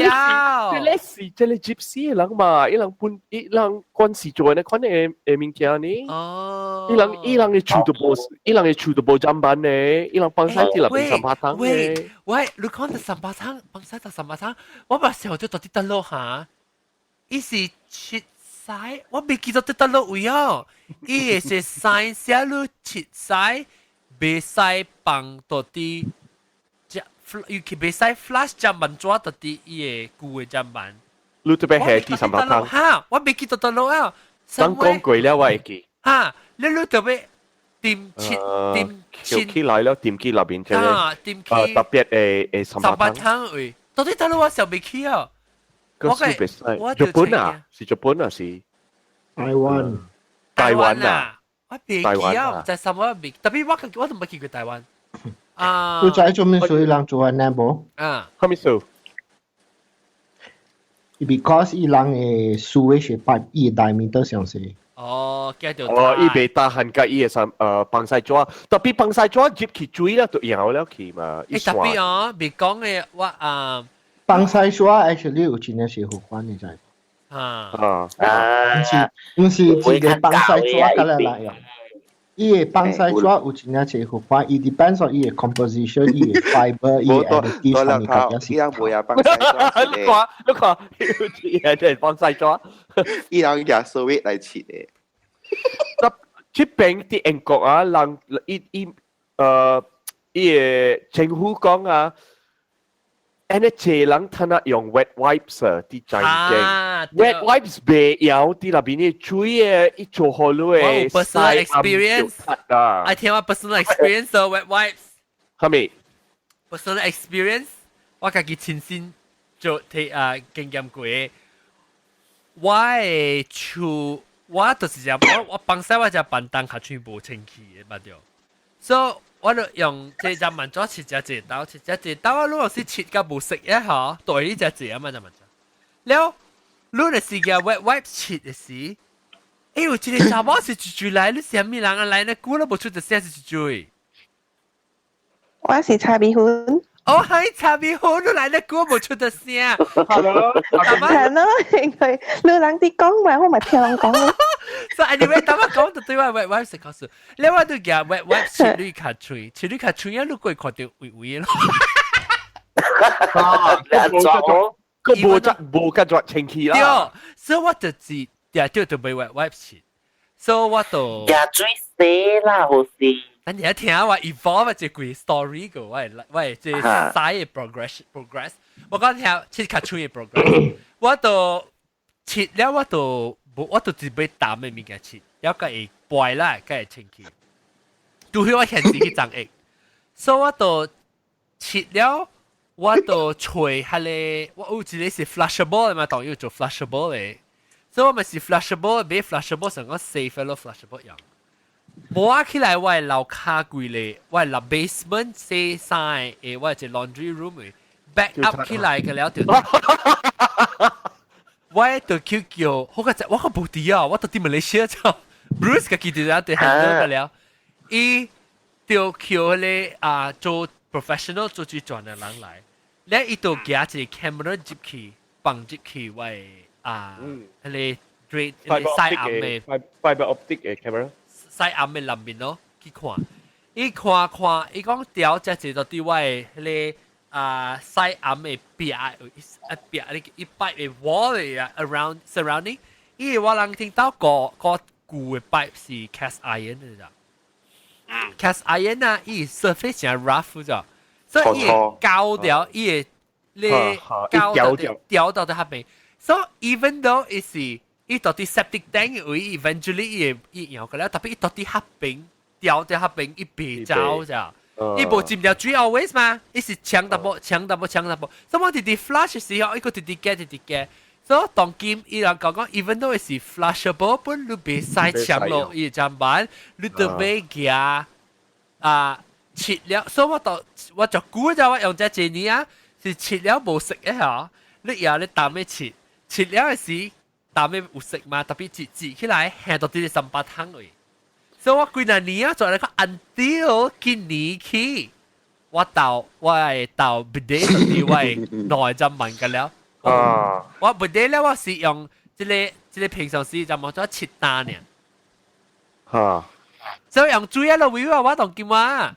這個是這個 gypsy 的人嘛，伊人本伊人慣時做呢款的的物件呢，哦，伊人伊人的厝都無，伊人的厝都無砧板呢，伊人放屎佇內面三巴東喂喂，你講到三巴東，放屎佇三巴東，我嘛想著到底佗落哈，伊是切屎，我未記得佇佗落位哦，伊是 sign 寫你切屎，袂使放到佇，尤其袂使 flush 砧板紙到佇伊个舊的砧板。你特別係佇三巴東。哈，我未記得佗落啊。咱講過了，我會記。哈，你你特別掂切掂切起來了，掂起內邊這個啊，掂起特別的三巴東位，到底大陸我想袂起啊！我個日本啊，是日本啊，是台灣。台灣啊，我袂記啊，在什麼未？特別我都冇去過台灣。啊！你知做咩事人做按呢無？啊，啥物事？ Because 伊人的 sewage pipe 伊 diameter 上細。哦，驚著。哦，伊袂得閒佮伊的三放屎紙，特別放屎紙入去水了就搖了去嘛。欸，特別哦，別講的我啊。放屎紙 actually 有真正是有關的，知？啊啊毋是一個放屎紙佮來來用。伊的放屎紙有真正是有關，伊 depends on 伊的 composition，伊的 fiber，伊的 additive 啥物件是。伊人袂啊放屎紙。你看，你看，伊係放屎紙，伊人用 sewage 來切的。這這邊佇英國啊，人伊伊伊的政府講啊，按呢濟人通啊用 wet wipes 啊，佇在間 wet wipes 袂曉佇內面的水的，伊做好你的。我有 personal experience 啊！愛聽我 personal experience 的 wet wipes。啥物？personal experience，我家己親身做體啊經驗過。我的厝，我就是這我放屎我隻板凳較全無清氣的，捌著。所以我就用這隻萬紙切隻一刀，切隻一刀啊！你若是切甲無色的吼，對你隻一啊嘛，就萬了，你若是個 wet wipe 切的時，哎呦，這個查某是住住來，你啥物人啊來呢？久都無出一聲是住住。我是茶米粉。哦，係茶米粉，你來呢久無出一聲。 Hello，係咯，因為你人佇講嘛，我咪聽人講咯。所以 anyway，當我講就對我 wet wipe 是告訴，你我都夾 wet wipe 切你較喙，切你較喙啊，你過看到微微咯。啊，個無則無甲做清氣啦。對，所以我就是定對就買 wet wipe 切，所以我就。夾水洗啦，好是。但你一聽我 evolve 這幾 story 個，我係這 side progress，我講聽切較喙的 progress，我就切了我就。無，我就只買淡的物件切，了個會掰啦，個會清氣。除非我現時去長液，所以我就切了，我就揣彼個，我有一個是 flushable 的嘛，當要做 flushable 的，所以我咪是 flushable，買 flushable 成個 safe 咯，flushable 用。摸起來我的樓跤規個，我的 basement 洗衫的，我的 laundry room 的 back up 起來個了就。我就叫叫，我個我個無佇啊，我到佇馬來西亞就 Bruce 家己佇遐佇 handle 個了，伊就叫彼個啊做 professional 做水轉的人來，咧伊就舉一個 camera 入去，放入去我的啊，彼個 drain 西暗的 fiber optic 的 camera，西暗的內面咯去看，伊看看，伊講調這一個佇我的彼個。啊，西暗的壁啊壁，你一 pipe 的 wall 的啊，around surrounding，因為我人聽到個個舊的 pipe 是 cast iron 的咋，cast iron 啊，伊 surface 成 rough 咋，所以伊會膠掉，伊會你膠到掉到佇下邊，所以 even though 伊是伊到佇 septic tank 位，eventually 伊會伊搖個了，特別伊到佇下邊掉佇下邊，伊袂走咋。伊無浸掉水 always 嘛，伊是強淡薄，強淡薄，強淡薄。所以我直直 flush 時候，伊個直直加，直直加。所以當今伊人講講，even though 是 flushable，本你袂使搶落伊砧板，你都欲夾啊切了。所以我就估就我用這一年啊，是切了無色的嗬。你以後你淡欲切，切了的時淡欲有色嘛，特別切切起來，下到佇三八湯位。所以我幾若年啊，做來個 until 今年起，我會到 bidet 到我會內針問個了。啊！我 bidet 咧，我是用這個平常時就冇做切單呢。嚇！所以用水啊，落位我當金啊。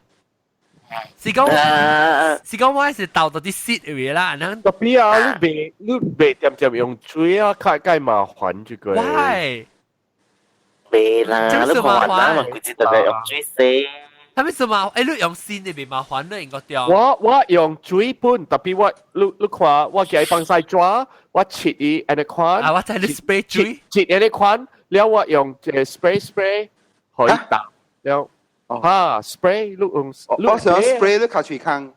是講我是倒到啲雪位啦，然後特別啊，你袂恬恬用水啊，較較麻煩這個。 Why？袂啦，你麻煩嘛，規日都用水洗。係咪什麼？欸，你用新的袂麻煩，你應該掉。我用水本，特別我你看，我寄放屎紙，我切伊按呢款。啊，我知你 spray 水，切按呢款，了我用這 spray spray 可以打了。哈，spray 你用，我想 spray 你較喙空。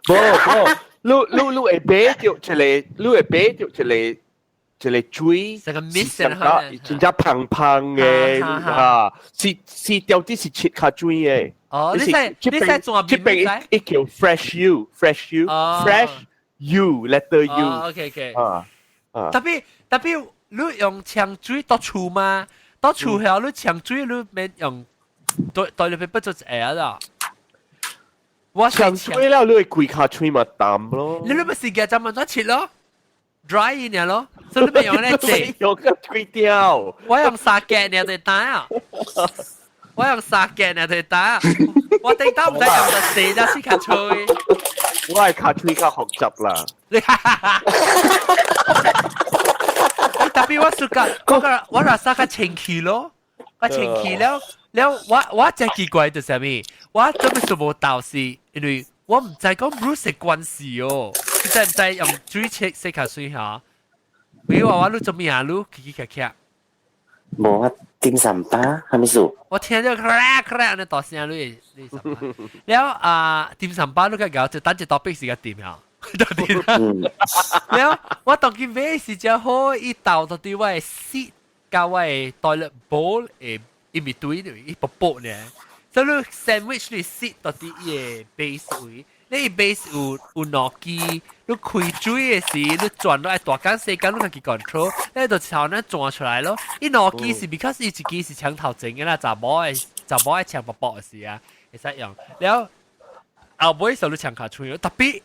無無，你會買著一个，你會買著一个一个水，成個 mist 真正芳芳的嚇，是掉啲是切較水的。哦，你使轉這邊伊叫 fresh you fresh you fresh you letter U。 OK。 啊啊。 特別你用沖水倒厝嘛？倒厝後你沖水你免用對對你不做一下啦。我沖水了，你會規跤喙嘛淡咯。你你咪是嘅，就問咗切咯，dry 呢咯，所以你咪用咧這。用個推掉。我用沙鏡呢對打啊！我用沙鏡呢對打，我頂多唔使用就四隻先較吹。我係跤喙較複雜啦。特別我暑假，我我垃圾較清氣咯，我清氣了了，我真奇怪就是啥物？我做咩事無鬥是，因為我毋知講 Bruce 的關係哦，你知毋知用水切洗較水嚇？比如話我你做咩啊？你起起卡卡。無啊，點三巴係咪數？我聽到咔咔那大聲你三巴。了啊，點三巴你較搞就等一 topic 時間點啊。了我當佢買是真好，伊倒到對我的 seat 佮我的 toilet bowl 的伊咪對伊薄薄呢。所以你 sandwich 你 seat 到佇伊的 base 位，你 base 有兩支，你開水的時，你轉落來大間細間，你家己 control，你就頭呢轉出來咯。伊兩支是 because 伊一支是搶頭前的啦，查某的查某愛搶薄薄的時啊，會使用。了後尾時候你搶較脆，特別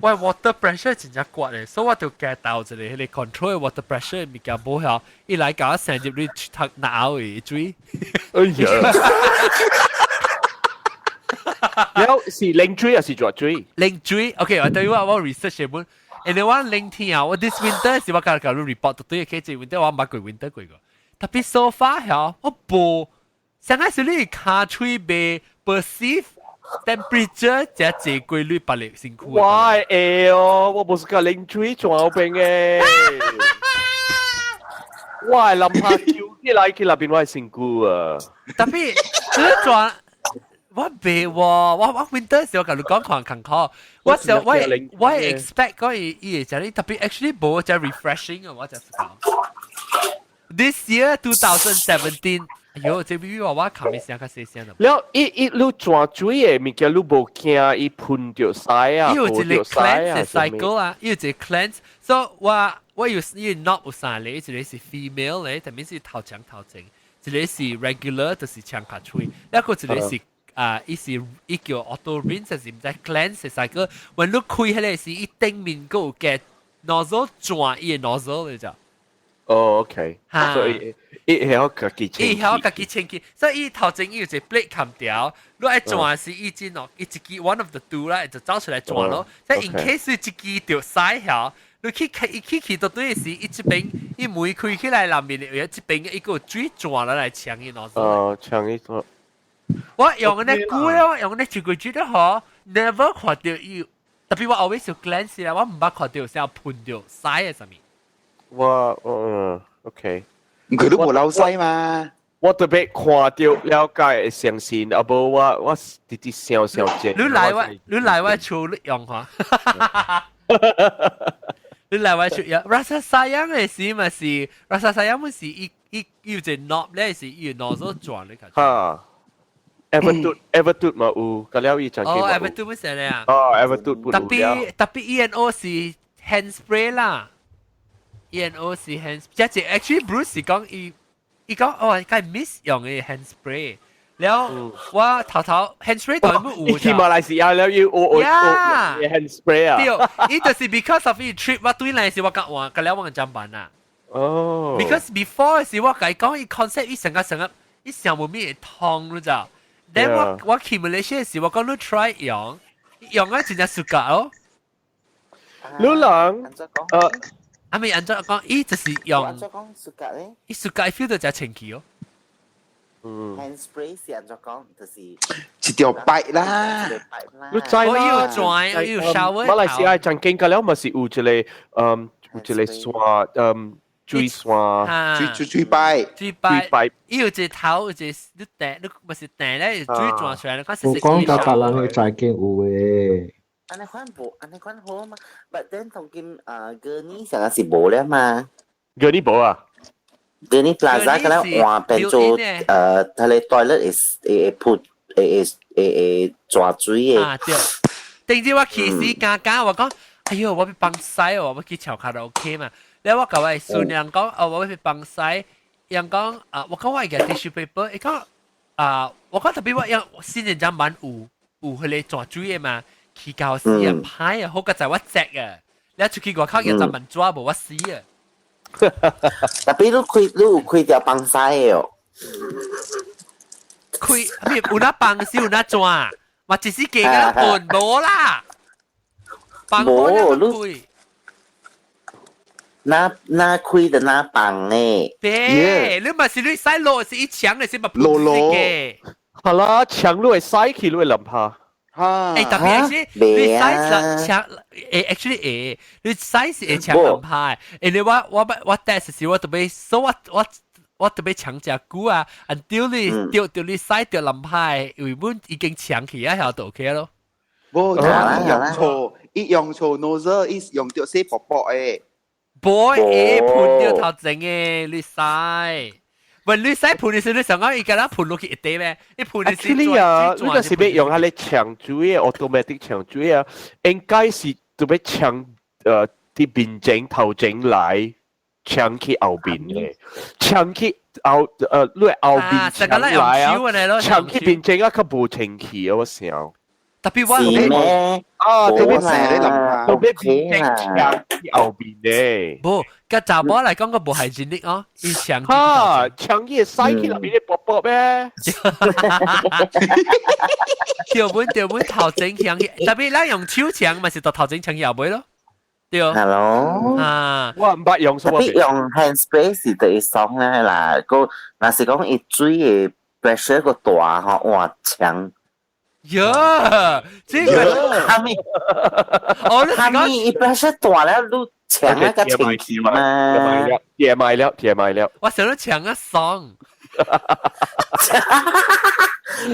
我 water pressure 真正懸的，所以我就加倒一个彼个 control water pressure 的物件無效，伊來共我成入去讀腦的水。哎呀！了是冷水還是熱水？冷水，OK，我對我 research 的本，因為我冷天啊，我 this winter 是我共共你 report 對個，這 winter 我毋捌過 winter 過個，特別 so far 曉我無，上個是你跤喙袂 perceive temperature 這濟過你別個身軀。我會哦，我無是共冷水轉邊的。我係諗下跳起來去那邊我係身軀啊。特別你轉。我袂喎，我 winter 時我共你講看艱苦，我想我 expect 講伊伊會食你特別 actually 無只 refreshing 啊，我就是講。This year 2017，哎呦，這比我我看咪聲較細聲啦。了，伊伊你轉水的物件，你無驚伊噴著屎啊？伊有一个 cleanse cycle 啊，伊有一个 cleanse，所以我我有伊 knob 有三个，一个是 female 咧，特別是頭前頭前，一个是 regular 就是搶較喙，一個一个是。啊，伊是伊叫 auto rinse 是毋知 cleanse cycle，when 你開彼个時，伊頂面閣有加 nozzle 轉伊个 nozzle 你知？哦，OK，所以伊曉家己清，伊曉家己清氣，所以伊頭前伊有一個 blade 冚掉，你愛轉時伊真哦，伊一支 one of the two 啦，就走出來轉咯。即 in case 一支著屎曉，你去伊去去到對時，伊這邊伊門開起來，內面有一邊伊個水轉落來搶伊 nozzle。哦，搶伊個。我用那久了，我用那一個月都好，never 看著伊，特別我 always 有 cleanse 啦，我毋捌看著啥噴著屎的啥物。我嗯，OK。佢都無流屎嘛。我特別看著了解會相信，啊無我我直直想想者。你來我厝你用看。你來我厝呀？Rasa sayang 的時嘛是 Rasa sayang 嘛是伊伊有一個 knob 咧，是伊 nozzle 轉你看。哈。Evertoot Evertoot 嘛有，個了伊就哦，Evertoot 乜事咧啊？哦，Evertoot 特別特別 ENO 是 hand spray 啦，ENO 是 hand，即係 actually Bruce 是講伊伊講哦，佢 miss 用嘅 hand spray，了我頭頭 hand spray 台冇有。去馬來西亞了要我我 hand spray 啊？對，伊就是 because of 伊 trip，我對來是我講話，個了我個砧板啊。哦。 Because before 是我共伊講伊 concept，伊成個成個伊想無咩會痛你知？Then 我我去馬來西亞時，我講你 try 用，用啊真正 suka 哦。你人阿咪按怎講，伊就是用。按怎講 suka 咧？伊 suka feel 到真清氣哦。嗯。 Hand spray 是按怎講，就是一條 pipe 啦。你知啦。我有轉，有 shower。馬來西亞曾經個了嘛是有一個嗯有一個山嗯。水山，水水水擺，水擺，伊有一個頭，有一個你掟，你毋是掟咧，水轉出來，你看我講到別人嘅債經有嘅。按呢款無，按呢款好嘛。But then 當今啊，Gurney 上個是無了嘛。 Gurney 無啊？ Gurney Plaza 個咧換變做佢個 toilet 會會潑會會會抓水的。啊對。頂次我去時剛剛我講，哎喲，我欲放屎哦，我去唱卡拉 OK 嘛。了我共我孫人講，哦，我欲放屎，人講啊，我講我會個 tissue paper，伊講啊，我講特別我用新人家蠻有彼个抓水的嘛，去到時啊歹啊，好過在我隻啊，你出去外口有隻蠻抓無我死啊。特別你有開條放屎的哦。開咩有哪放屎有哪抓？嘛一時加個噴無啦，放無你哪哪開的哪放呢？對，你嘛是你使落是一牆的是嘛噴嘅。好啦，牆你會使去，你會諗下。欸，特別是你使牆，欸，actually 會，你使是會牆諗下，因為我 test 時我特別，所以我特別搶隻久啊，until 你掉掉你使掉諗下，因為本已經搶起啊，曉就 OK 咯。無，伊用錯，伊用錯 nozzle，伊用著洗薄薄的。無會噴掉頭前的，你使。喂，你使噴的時，你想講伊敢若噴落去一滴咩？你噴的時 Actually 啊，你若是欲用彼个牆水的 automatic 牆水啊，應該是著欲搶佇面前頭前來搶去後面的，搶去後你後面搶來啊，搶去面前啊較無清氣啊，我想。特別我是咩？啊，特別成日諗下，特別面前搶去後面的。無，個查某來講個無係人力哦，伊搶。哈，搶去使去那邊的薄薄咩？對本對本頭前搶去，特別咱用手搶嘛是到頭前搶去後尾咯。對。 Hello。啊，我毋捌用，特別用 hand spray 是第一爽咧啦，個若是講伊水的 pressure 個大吼，哇強。喲，這個哈咪，哦，哈咪，伊 pressure 大了，你搶那個清氣嘛？也買了，也買了。我想到搶啊爽。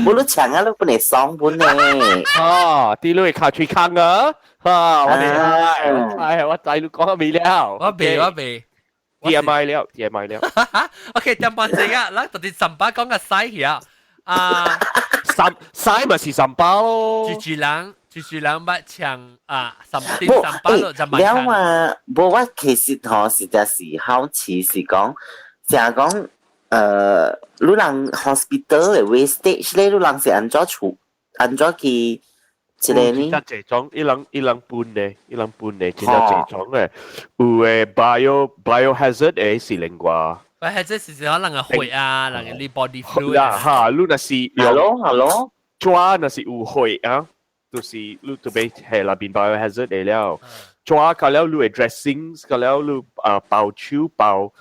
無你搶啊，你不能爽本呢？啊，啲你卡喙空啊！啊，我哋哎，我知你講未了？我未，我未。也買了，也買了。 OK，點半鐘啊，咱到底三巴講個屎去啊？啊，三屎咪是三巴咯。住住人，住住人捌搶啊，三點三巴咯，就了啊，無我其實吼實在是好奇是講，成日講你人 hospital 的 wastage 咧，你人是按怎處，按怎去？這個呢？真濟種，伊人伊人分的，伊人分的，真正濟種的。有的 biohazard 的是另外。 biohazard 是講人個血啊，人個你 body fluid 啦哈，你若是 Hello hello，抓若是有血啊，就是你就欲係那邊 biohazard 的了。抓個了你的 dressings 個了你啊包手包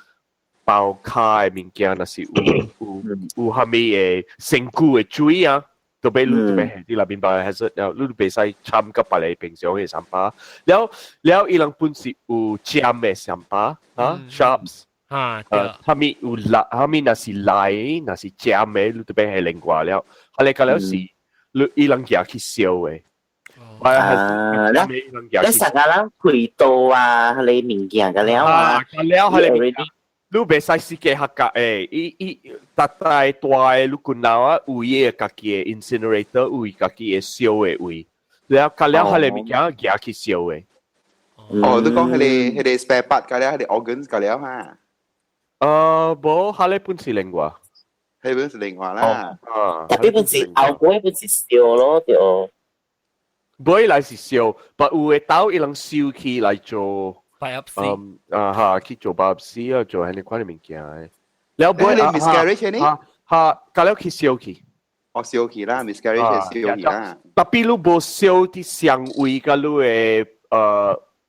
包跤的物件，若是有有有啥物的身軀的水啊。都俾你都欲係佇那邊 biohazard 了，你都袂使參佮別个平常的三巴。了了，伊人本是有尖的三巴啊，sharps。啊，對。啥物有來，啥物若是來，若是尖的，你都欲係另外了。後來個了是，你伊人舉去燒的。啊，你成個人開刀啊，彼个物件個了啊，個了，彼个。你袂使四界客家誒，伊伊逐大大的你近樓啊，有伊个家己的 incinerator，有伊家己的燒的位，了後了彼个物件舉去燒的。哦，你講彼个彼个 spare part 個了，彼个 organs 個了哈？無，彼个本是另外，彼本是另外啦。啊，特別本是後尾本是燒咯，對。尾來是燒，但有的兜伊人燒起來做。 biopsy 嗯啊哈，去做 biopsy 啊，做彼款的物件的。了尾你 miscarriage 呢？哈，甲了去燒去。哦，燒去啦，miscarriage 燒去啦。特別你無燒佇相位佮你的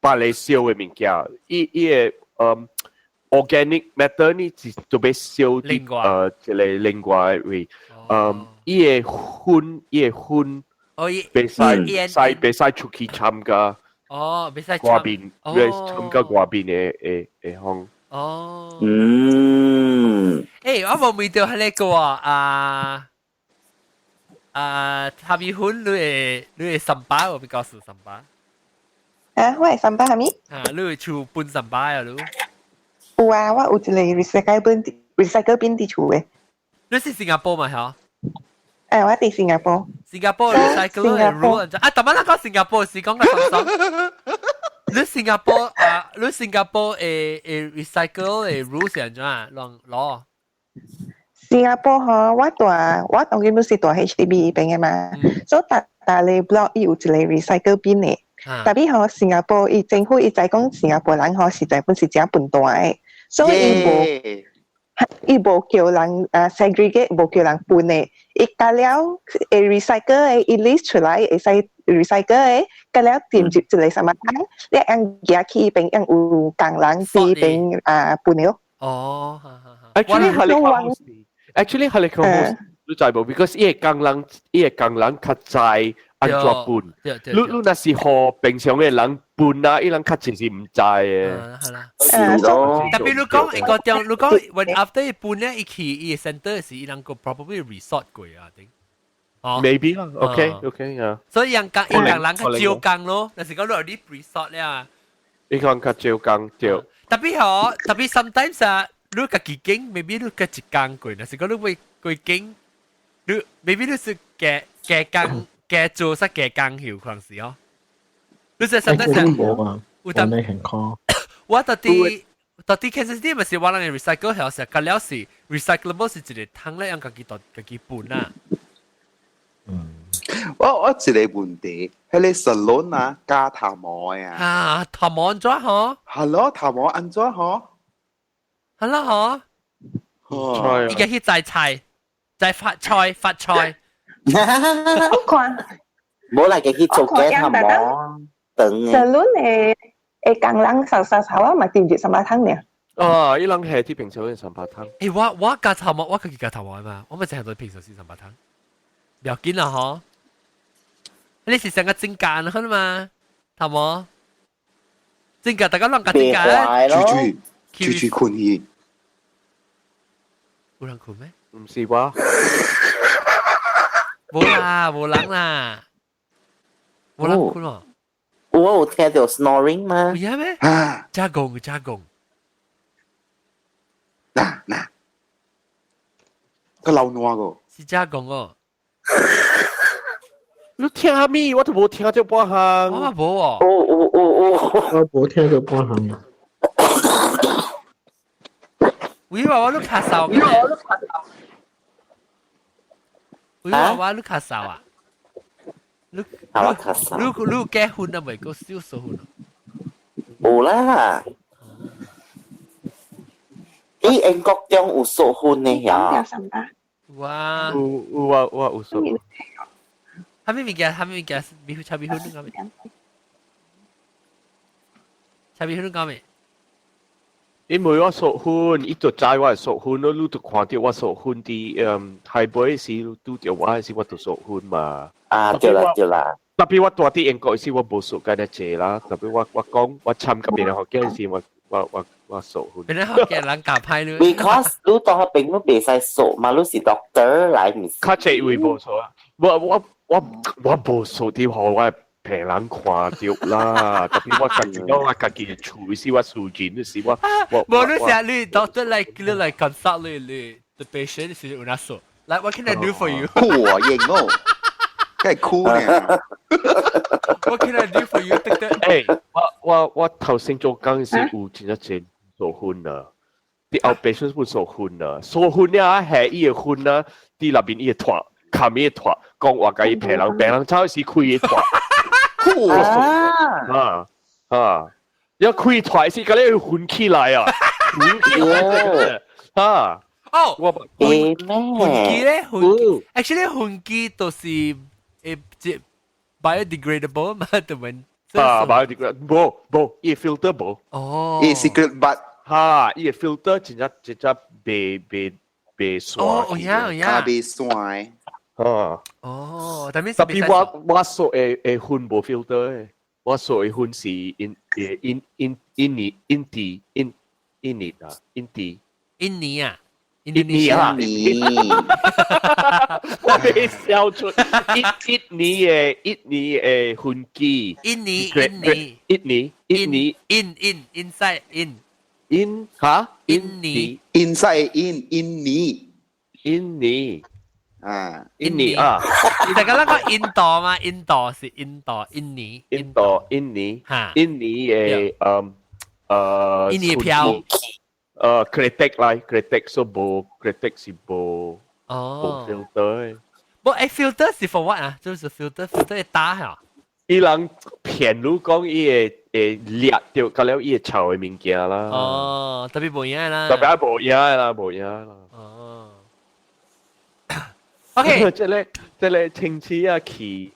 別个燒的物件，伊伊的organic matter 呢是就欲燒佇一个另外的位，伊的粉伊的粉，哦伊袂使使袂使出去參加。哦，袂使外面，袂參加外面的的的風。哦。嗯。欸，我無問著彼个啊，啊，炒米粉你會 sampah 我比較是 sampah。啊，我係 sampah 係咪？啊，你會厝分 sampah 啊？你？有啊，我有一個 recycle bin recycle bin 佇厝的。你是新加坡嘛？嚇？誒，我佇新加坡。新加坡 recycle 的 rule 啊，頭晚咱講新加坡是講個雙雙。你新加坡啊，你新加坡的 recycle 的 rule 是按怎啊？攏攞？新加坡嗬，我住我當然是住 HDB 邊的嘛，所以逐逐个 block 伊有一個 recycle bin 的。特別嗬，新加坡伊政府伊知講新加坡人嗬實在本是誠笨蛋的，所以伊無叫人segregate，無叫人分的。伊加了會 recycle 的，伊 list 出來會使 recycle 的，加了點入一個啥物桶，你按寄去伊邊，按有工人佇邊啊分的咯。哦，actually 係你講，actually 係你講，你知無？because 伊個工人較知按怎分。你若是予平常的人分啊，伊人較濟是毋知的。係啦。是咯。特別你講一個點，你講 when after 伊分咧，伊去伊 center 是伊人個 probably resort 過啊，定。哦，maybe 啦，OK OK 啊。所以人講伊人人較少工咯，若是講你有啲 resort 咧啊。伊講較少工對。特別嗬，特別 sometimes 啊，你家己經，maybe 你家一工過，若是講你會過經，你 maybe 你是加加工加做煞加工有可能是哦。你是 sometimes 無啊，有當健康。我到底 Kansas City 咪是我人 recycle 係成，隔了是 recyclable 是一個桶咧，用家己倒家己分啊。嗯，我一個問題，彼個 salon 啊，剪頭毛的啊。啊，頭毛按怎嗬？係咯，頭毛按怎嗬？係啦嗬。伊家去摘菜，摘髮菜，髮菜。我看。無來個去做剪頭毛，長的。 salon 的的工人掃掃掃啊嘛，點入三百湯爾。啊！伊人係啲平常嘅三百湯。欸，我剪頭毛，我家己剪頭毛嘛，我咪淨係做平常時三百湯。不要緊啦嗬。你是成個增加啦嘛？頭毛增加，大家攏共增加。住住住住困去。有人困咩？毋是我。無啦，無人啦，無人困哦。我有聽到 snoring 嗎？有咩？加工加工。嗱嗱，個流爛個。是加工哦。你聽咩？我都無聽到半項。我嘛無哦。哦哦哦哦。我無聽到半項。喂，話我你咳嗽嘅。喂，話我你咳嗽啊？你我咳嗽。你結婚啊？未？閣小數婚？有啦。伊英國中有數婚的呀。哇！有啊，我有數。啥物物件？啥物物件？米粉炒米粉你講未？炒米粉你講未？因為我屬婚，伊就知我係屬婚咯，你就看著我屬婚佇台北時拄著我時，我就屬婚嘛。啊，對啦對啦。特別我住佇英國時，我無屬佮爾濟啦。特別我講我參甲別人學囝時，我屬婚。別人學囝人教歹你。 Because 你當學朋友袂使屬嘛，你是 doctor 來毋是？較濟位無屬啊！我無屬佇予我病人看著啦，特別我家己講我家己的厝是我私人是我我。無你成日你 doctor 來你來 consult 你 the patient 是有哪說？Like what can I do for you？酷啊，型哦，梗係酷呢。 What can I do for you？得得。欸，我頭先做工時有真正濟做婚啊，啲 outpatient 本做婚啊，做婚了下伊的婚啊，佇內面伊會脫，冚伊脫，講話共伊病人，病人走時開伊脫。酷啊啊！一開脫時，佮你混起來啊，混起來啊！哦，我糞糞咧，糞，actually 糞機都是這 biodegradable 嘛，對唔？啊，biodegradable，無無，伊 filter 無。哦，伊 secret but 哈，伊 filter 真正真正袂袂刷。哦，有影有影。袂刷。啊。哦，但特別我說的糞無 filter 的，我說的糞是印印印印尼印地印印尼啊，印地。印尼啊。印尼啊，我被笑出印尼的飛機，印尼印尼印尼印尼 in in inside in 印哈印尼 inside in 印尼印尼啊印尼啊，大家那個印度嘛，印度是印度印尼印度印尼哈印尼的印尼票。kretek 來 kretek 所無 kretek 是無哦無 filter 的。無誒 filter 是 for what 啊？就是 filter filter 會打嚇。伊人騙你講伊會掠著，甲了伊會臭的物件啦。哦，特別無影啦。特別無影啦，無影啦。哦。OK，這個親戚啊去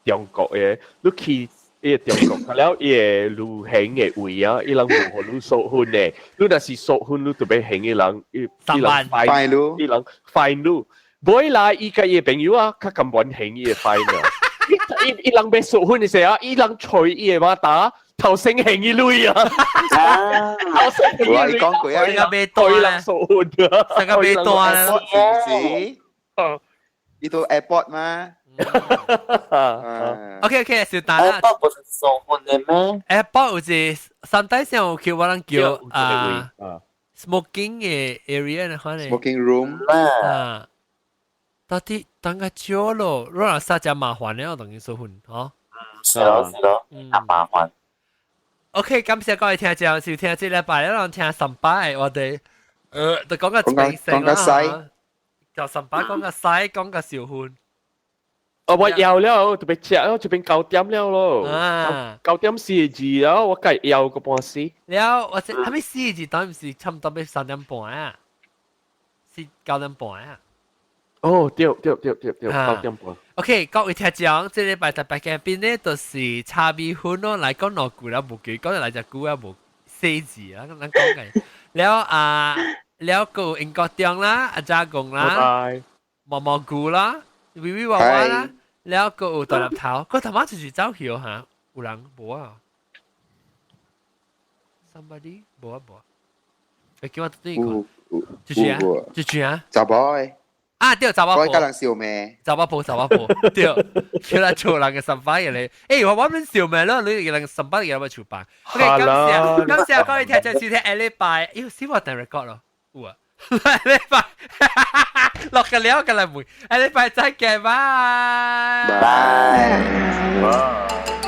中國的，你去伊個中國，甲了伊個旅行的位啊，伊人無予你收分的，你若是收分，你就欲還伊人，伊 3萬 fine 你，伊人 fine 你，尾來伊佮伊个朋友啊，較甘願還伊個 fine 啊。伊人欲收分的時啊，伊人揣伊个馬達，頭先還伊鐳啊，頭先還伊鐳，我講過啊，成個買對單人收分啊，成個買單是唔是？伊到 airport 嘛？ OK OK，小蛋啦。 airport 不是收分的咩？airport 有一三代先有叫我人叫啊 smoking 的 area 呢，可能 smoking room 啊。到底等個少咯，若然啥只麻煩咧，我同你說分，嗬。是咯是咯，較麻煩。 OK，感謝各位聽眾收聽這禮拜，咱聽三擺，我哋就講個講個西，就三擺講個西，講個小分。哦，我枵了，特別食了，這邊9點了咯。啊，9點4個字了，我計枵個半死。了，我這還沒四個字，當然是差唔多欲3點半啊，是9點半啊。哦，對對對對對，9點半。 OK，各位聽眾，這禮拜特別嘉賓呢，就是茶米粉咯，來講兩句啦，無記講來隻句啊，無四字啊，咱講嘅。了啊，了個英國中啦，阿家公啦，毛毛菇啦，微微娃娃啦，了個有大粒頭，個頭媽就是走去哈，有人無啊？Somebody 無啊無啊？欸，叫我對看，就是啊，就是啊，查某的。啊，對，查某婆。我佮人笑咩？查某婆，查某婆，對，出來厝人嘅三擺嘅咧。欸，我們笑咩咯？你人三擺嘅有冇厝辦？OK，感謝感謝各位聽眾收聽下禮拜，喲，死我等 record 咯，有啊，下禮拜落個了個來問，下禮拜再見，拜拜。拜。